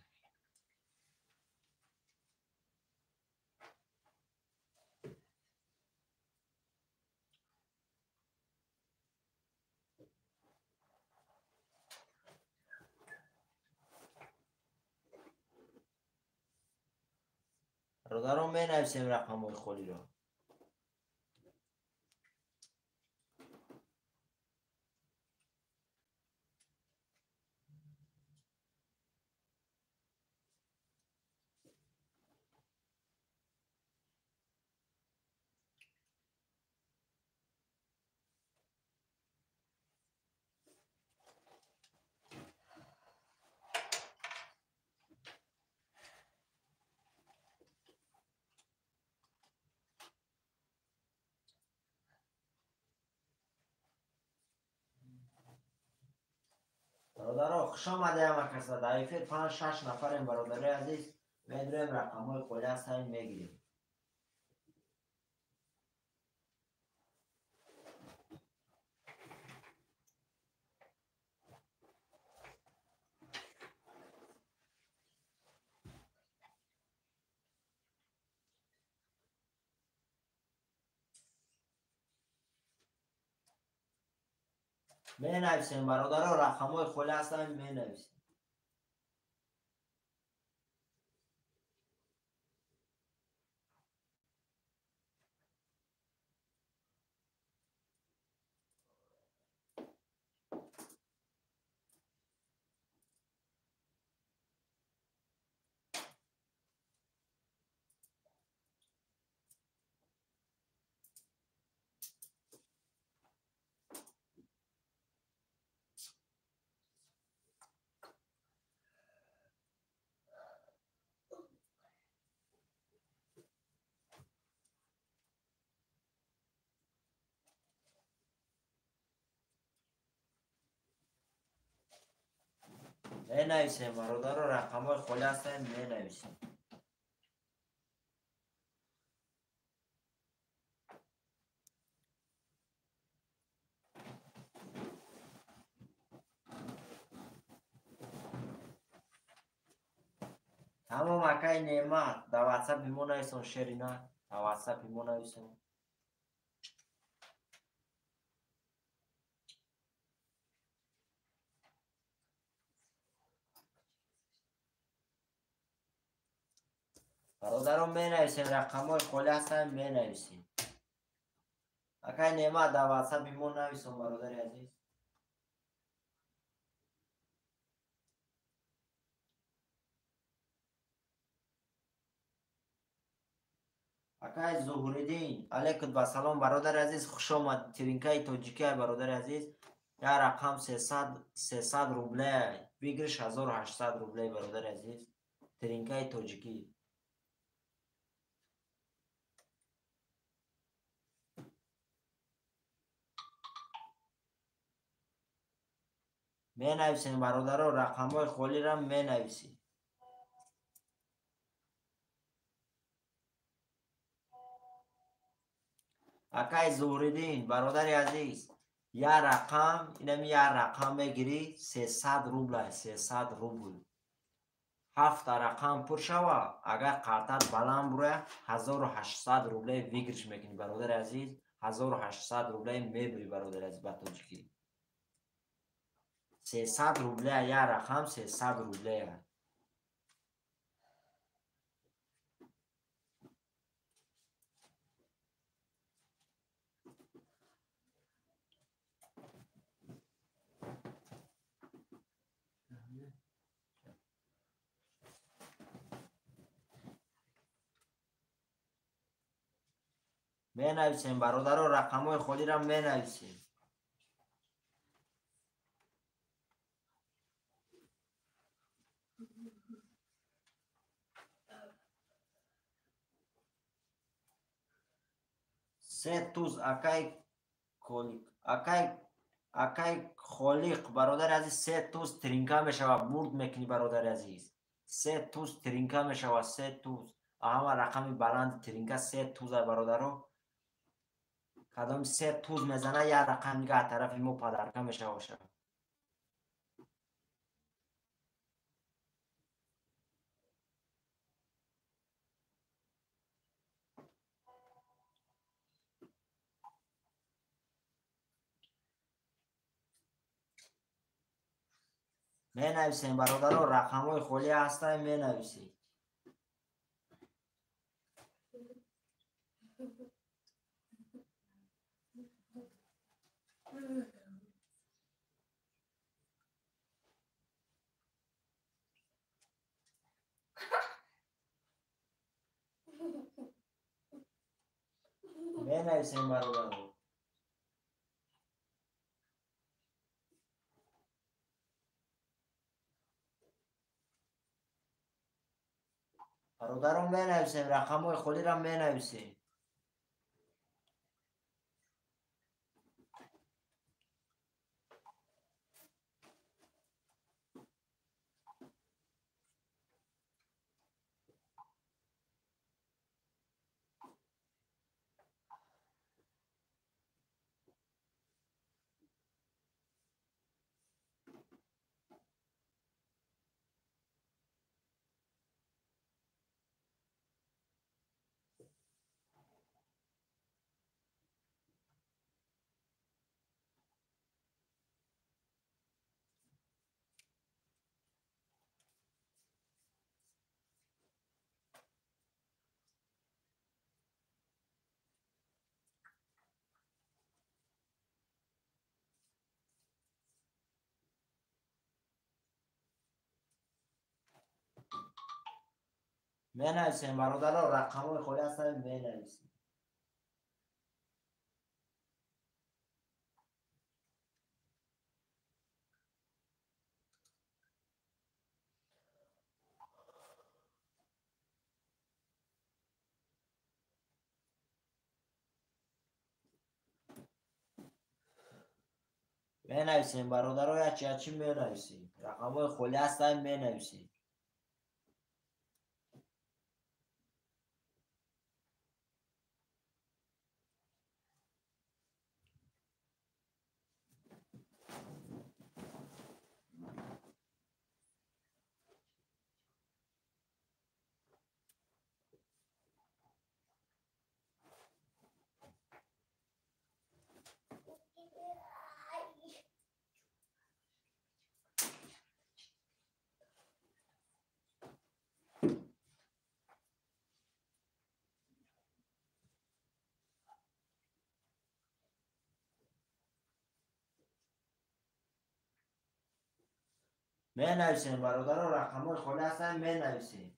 Бародарон, менависем рақамҳои холиро. Бародаро, хуш омаде ҳама каса. Дар эфир 5-6 нафарем, бародарои азиз. Медурем, рақамҳои холӣ ҳастанд, мегирем. Менависем, бародаро, рақамҳои холӣ ҳастанд, менависем. Менависем, бародаро, рақамҳои холӣ ҳастанд, менависем. Тамом, акай Неъмат, дар ватсапи мо нависон, шерина, дар ватсапи мо нависон. Бародарон, менависем, рақамҳои холӣ ҳастанд, менависем. Акай Неъмат, дар ватсапи мо нависон, бародари азиз. Акай Зуҳриддин, алейкум вассалом, бародари азиз, хуш омад. Тиринкаи тоҷикия, бародари азиз. Як рақам 300 рубле, выигрыш 1800 рубле, бародари азиз. Тиринкаи тоҷикӣ. Менависем, бародаро, рақамҳои холиро менависем. Акай Зуҳриддин, бародари азиз, як рақам, инами як рақам мегирӣ, 300 рубла, 300 рубл. Ҳафта рақам пур шава, агар қартат баланд бура, 1800 рубле выигрыш мекунӣ, бародари азиз, 1800 рубле мебурӣ, бародари азиз, ба тоҷикӣ. 300 рубле, як рақам 300 рубле. Менависем, бародаро, рақамҳои холиро менависем. Се туз, акай Колик, акай Холиқ, бародари азиз, се туз тринка мешава, бурд мекунӣ, бародари азиз. Се туз тринка мешава, се туз. Ҳама рақами баланди тринка се туза, бародаро. Кадом се туз мезана, як рақам дига аз тарафи мо падарка мешавошад. Менависем, бародаро, рақамҳои холӣ ҳастанд, менависем. Менависем, бародаро. Бародарон, менависем, рақамҳои холиро менависем. Менависем, бародаро, рақамҳои холӣ ҳастанд, менависем. Менависем, бародаро, ячи менависем. Рақамҳои холӣ ҳастанд, менависем. Менависем, бародаро, рақамҳои холӣ ҳастанд, менависем.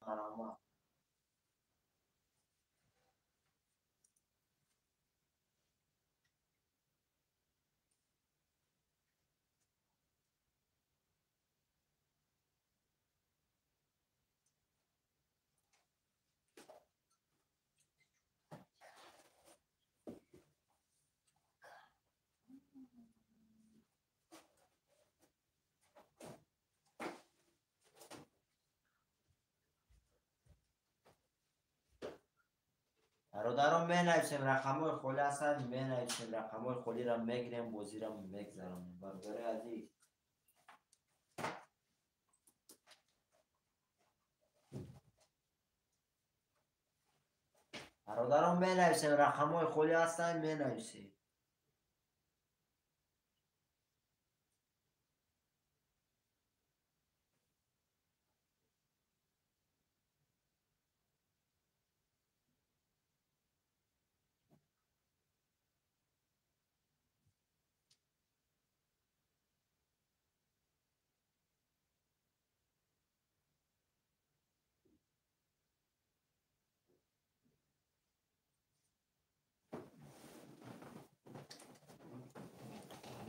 Марҳамат. Бародарон, менависем, рақамҳои холӣ ҳастанд, менависем, рақамҳои холиро мегирем, бозиро мегзаронем. Бародарои азиз. Бародарон, менависем, рақамҳои холӣ ҳастанд, менависем.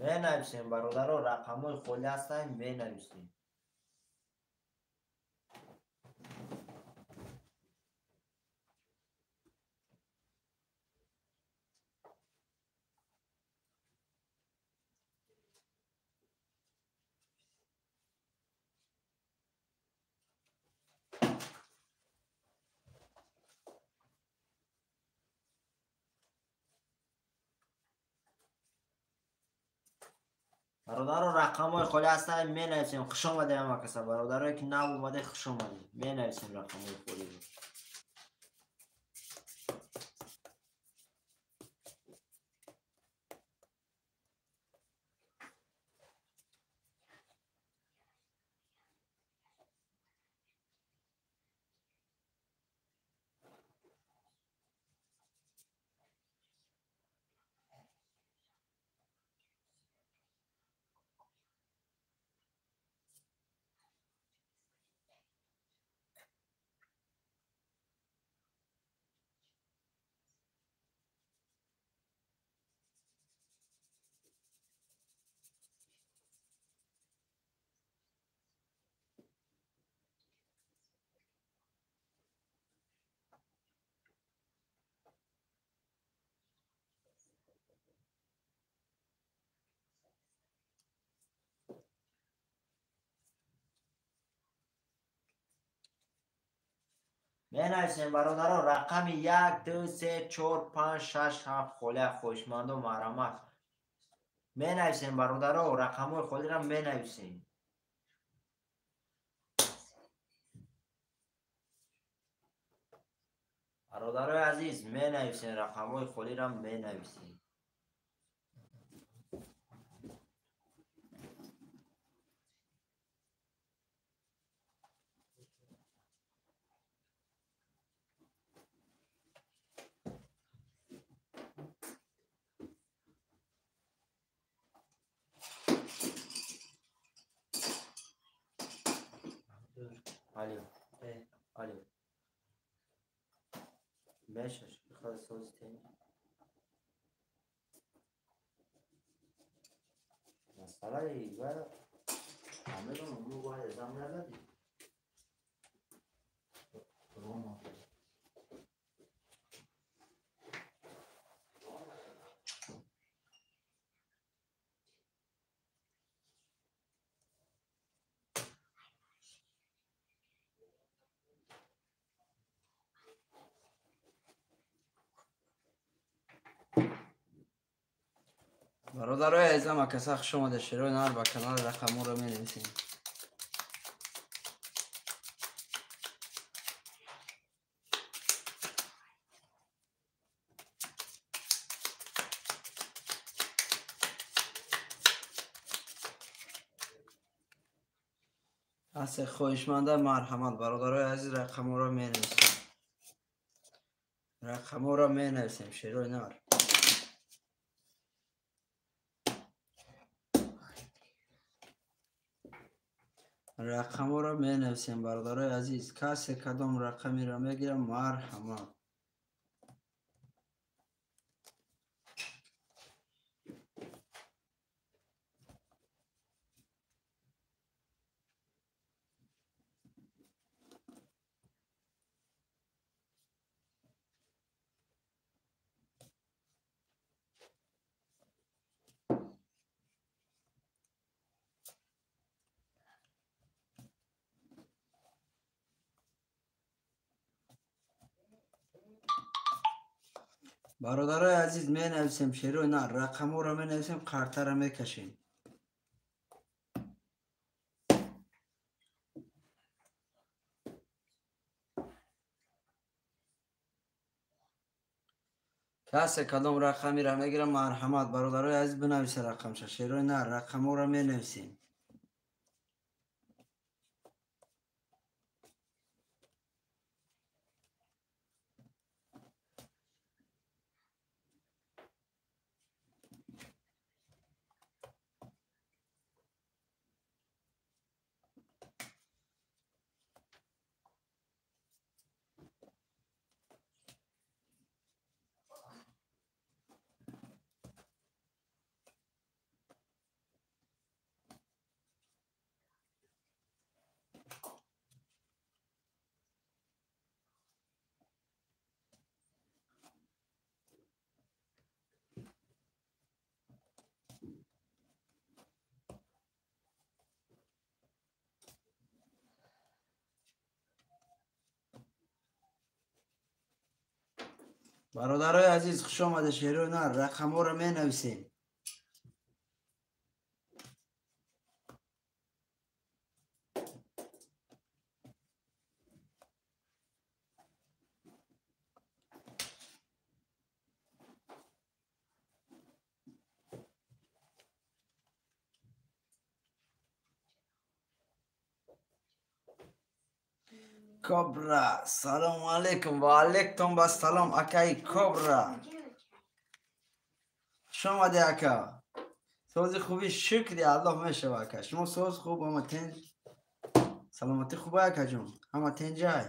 Менависем, бародаро, рақамҳои холӣ ҳастанд, менависем. Бародаро, рақамҳои холӣ ҳастанд, менависем. Хуш омадед ҳама каса. Бародарое ки нав омаде, хуш омадед. Менависем рақамҳои холиро. Менависем, бародаро, рақами 1, 2, 3, 4, 5, 6, 7 холия, хоҳишмандо, марҳамат. Менависем, бародаро, рақамҳои холиро менависем. Бародарои азиз, менависем, рақамҳои холиро менависем. Алло. Алло. Мешаш, созтен. Масъалаи ва Бародарои азизам, акаса хуш омадед. Шерои нар ба канал рақамҳоро менависем. Касе хоҳишманда марҳамат, бародарои азиз, рақамҳоро менависем. Рақамҳоро менависем, шерои нар. Рақамҳоро менависем, бародарои азиз. Касе кадом рақамеро мегирам, марҳамат. Бародарои азиз, менависем шерои нар, рақамҳоро менависем, қартаро мекашем. Касе кадом рақамеро мегирам, марҳамат, бародарои азиз, бинависа рақамша. Шерои нар, рақамҳоро менависем. Бародарои азиз, хуш омадед. Шерои нар, рақамҳоро менависем. Кобра, салому алейкум. Ва алейкум ассалом, акаи Кобра. Хуш омадед, ака. Сози хуби, шукри Аллоҳ мешава, ака. Шумо соз хуб, ҳама тинҷ? Саломатӣ хуба, акаҷон? Ҳама тинҷай?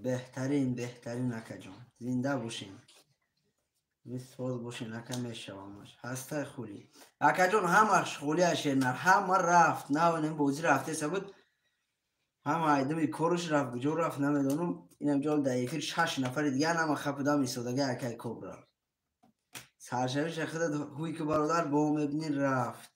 Беҳтарин, беҳтарин, акаҷон. Зинда бошем. Соз бошен, ака, мешавамаш. Ҳастай хули. Акаҷон, ҳамаш хули ашернар. Ҳама рафт. Навонем бозӣ рафтеса буд. Ҳама айдами корш рафт, куҷо рафт, намедонам. Инам ҷол дар эфир 6 нафари дигар ҳама хапудам истодага акай Кобра. Саршавиша худат ҳуй ки бародар бо мебинӣ рафт.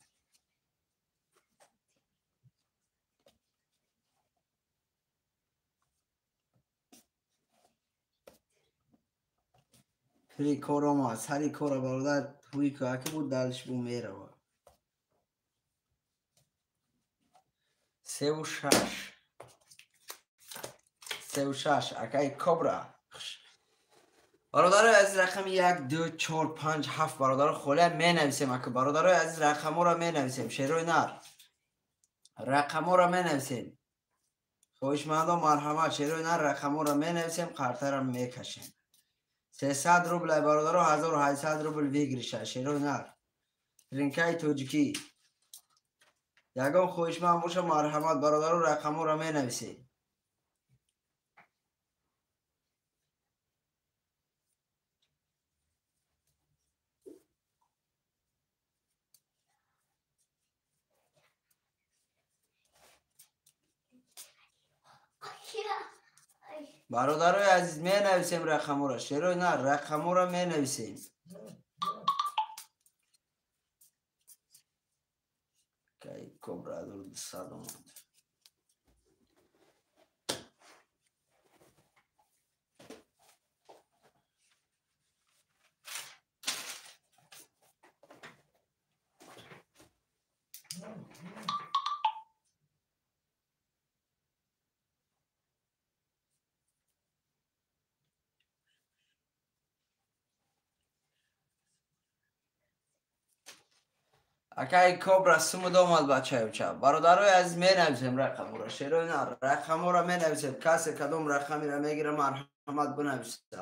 Сари кор омад, сари кора бародар ҳуй ки ака буд, далш бу мерава. 3 6. 3 6, акаи Кобра. Бародарои азиз, рақами 1, 2, 4, 5, 7 бародаро холия менависем, ака. Бародарои азиз, рақамҳоро менависем. Шерои нар. Рақамҳоро менависем. Хоҳишмандо, марҳамат, шерои нар, рақамҳоро менависем, қартаро мекашем. 300 рубл, бародаро, 1800 рубл выигрыша, шерои нар. Тринкаи тоҷикӣ. Ягон хоҳишманд боша, марҳамат бародаро, рақамҳоро менависед. Бародарои азиз, менависем рақамҳоро. Шерои на, рақамҳоро менависем. Кай кобра 200 омад. Акай кобра сумуд омад бачаюча. Бародарои азиз, менависем рақамҳоро. Шерои на, рақамҳоро менависем. Касе кадом рақамеро мегира, марҳамат бинависа.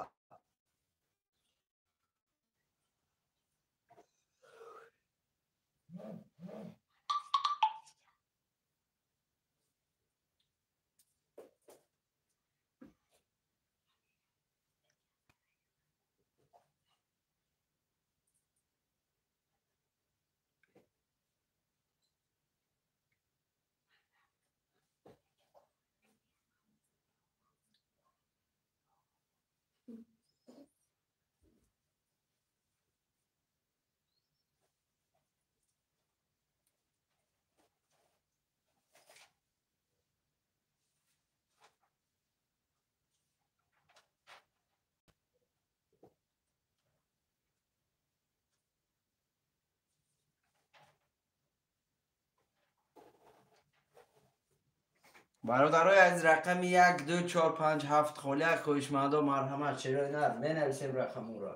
Бародарои аз рақами 1 2 4 5 7 холия хоҳишмандо, марҳамат. Шерои нар, менависем рақамҳоро.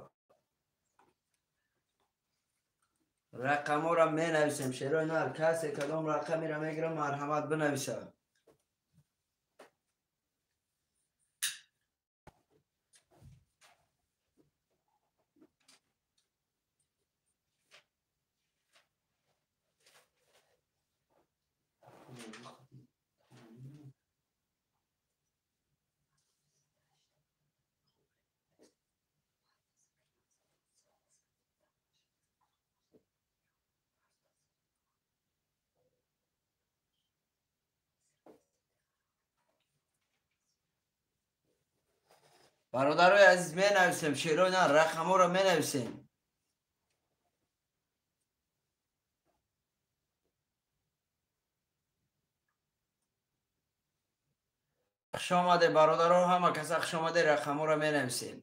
Рақамҳоро менависем. Шерои нар, касе кадом рақамеро мегира, марҳамат бинависа. Бародарои азиз, менависем. Шерои на, рақамҳоро менависем. Хуш омаде бародаро, ҳама каса хуш омаде, рақамҳоро менависем.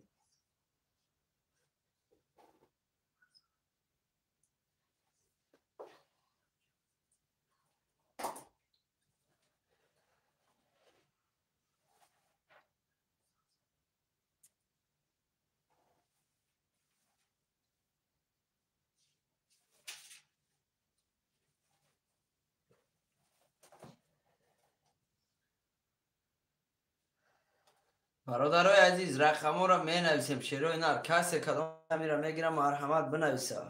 Бародарои азиз, рақамҳоро менависем. Шерои нар, касе кадомеро мегира, марҳамат бинависа.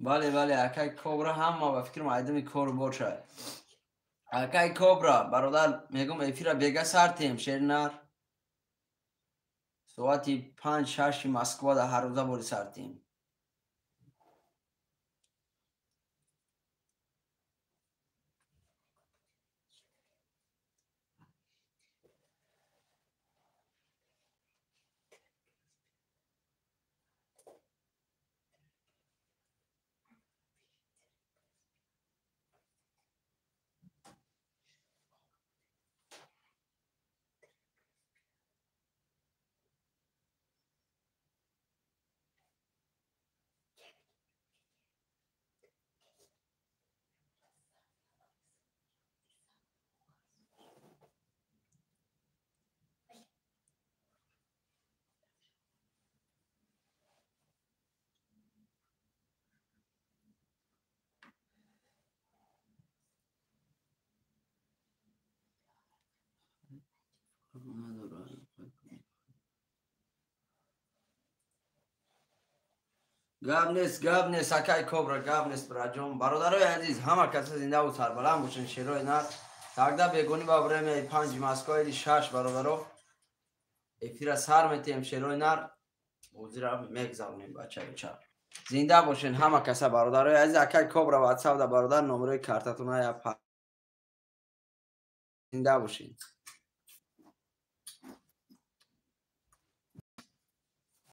Бале, бале, акай Кобра ҳама ба фикрам айдами кору бор шавад. Акай Кобра, бародар, мегум эфира бега сартем, шеринар. Соати 5-6 Москва да ҳар рӯза бори сартем. Гап нест, гап нест, акай Кобра, гап нест, браҷон. Бародарои азиз, ҳама каса зиндаву сарбаланд бошен, шерои нар. Тогда бегонӣ ба времяи 5 Москва или 6, бародаро. Эфира сар метиҳем, шерои нар. Бозира мегзаронем, бача беча. Зинда бошен ҳама каса, бародарои азиз. Акай Кобра WhatsApp да бародар номерои картатона я зинда бошен.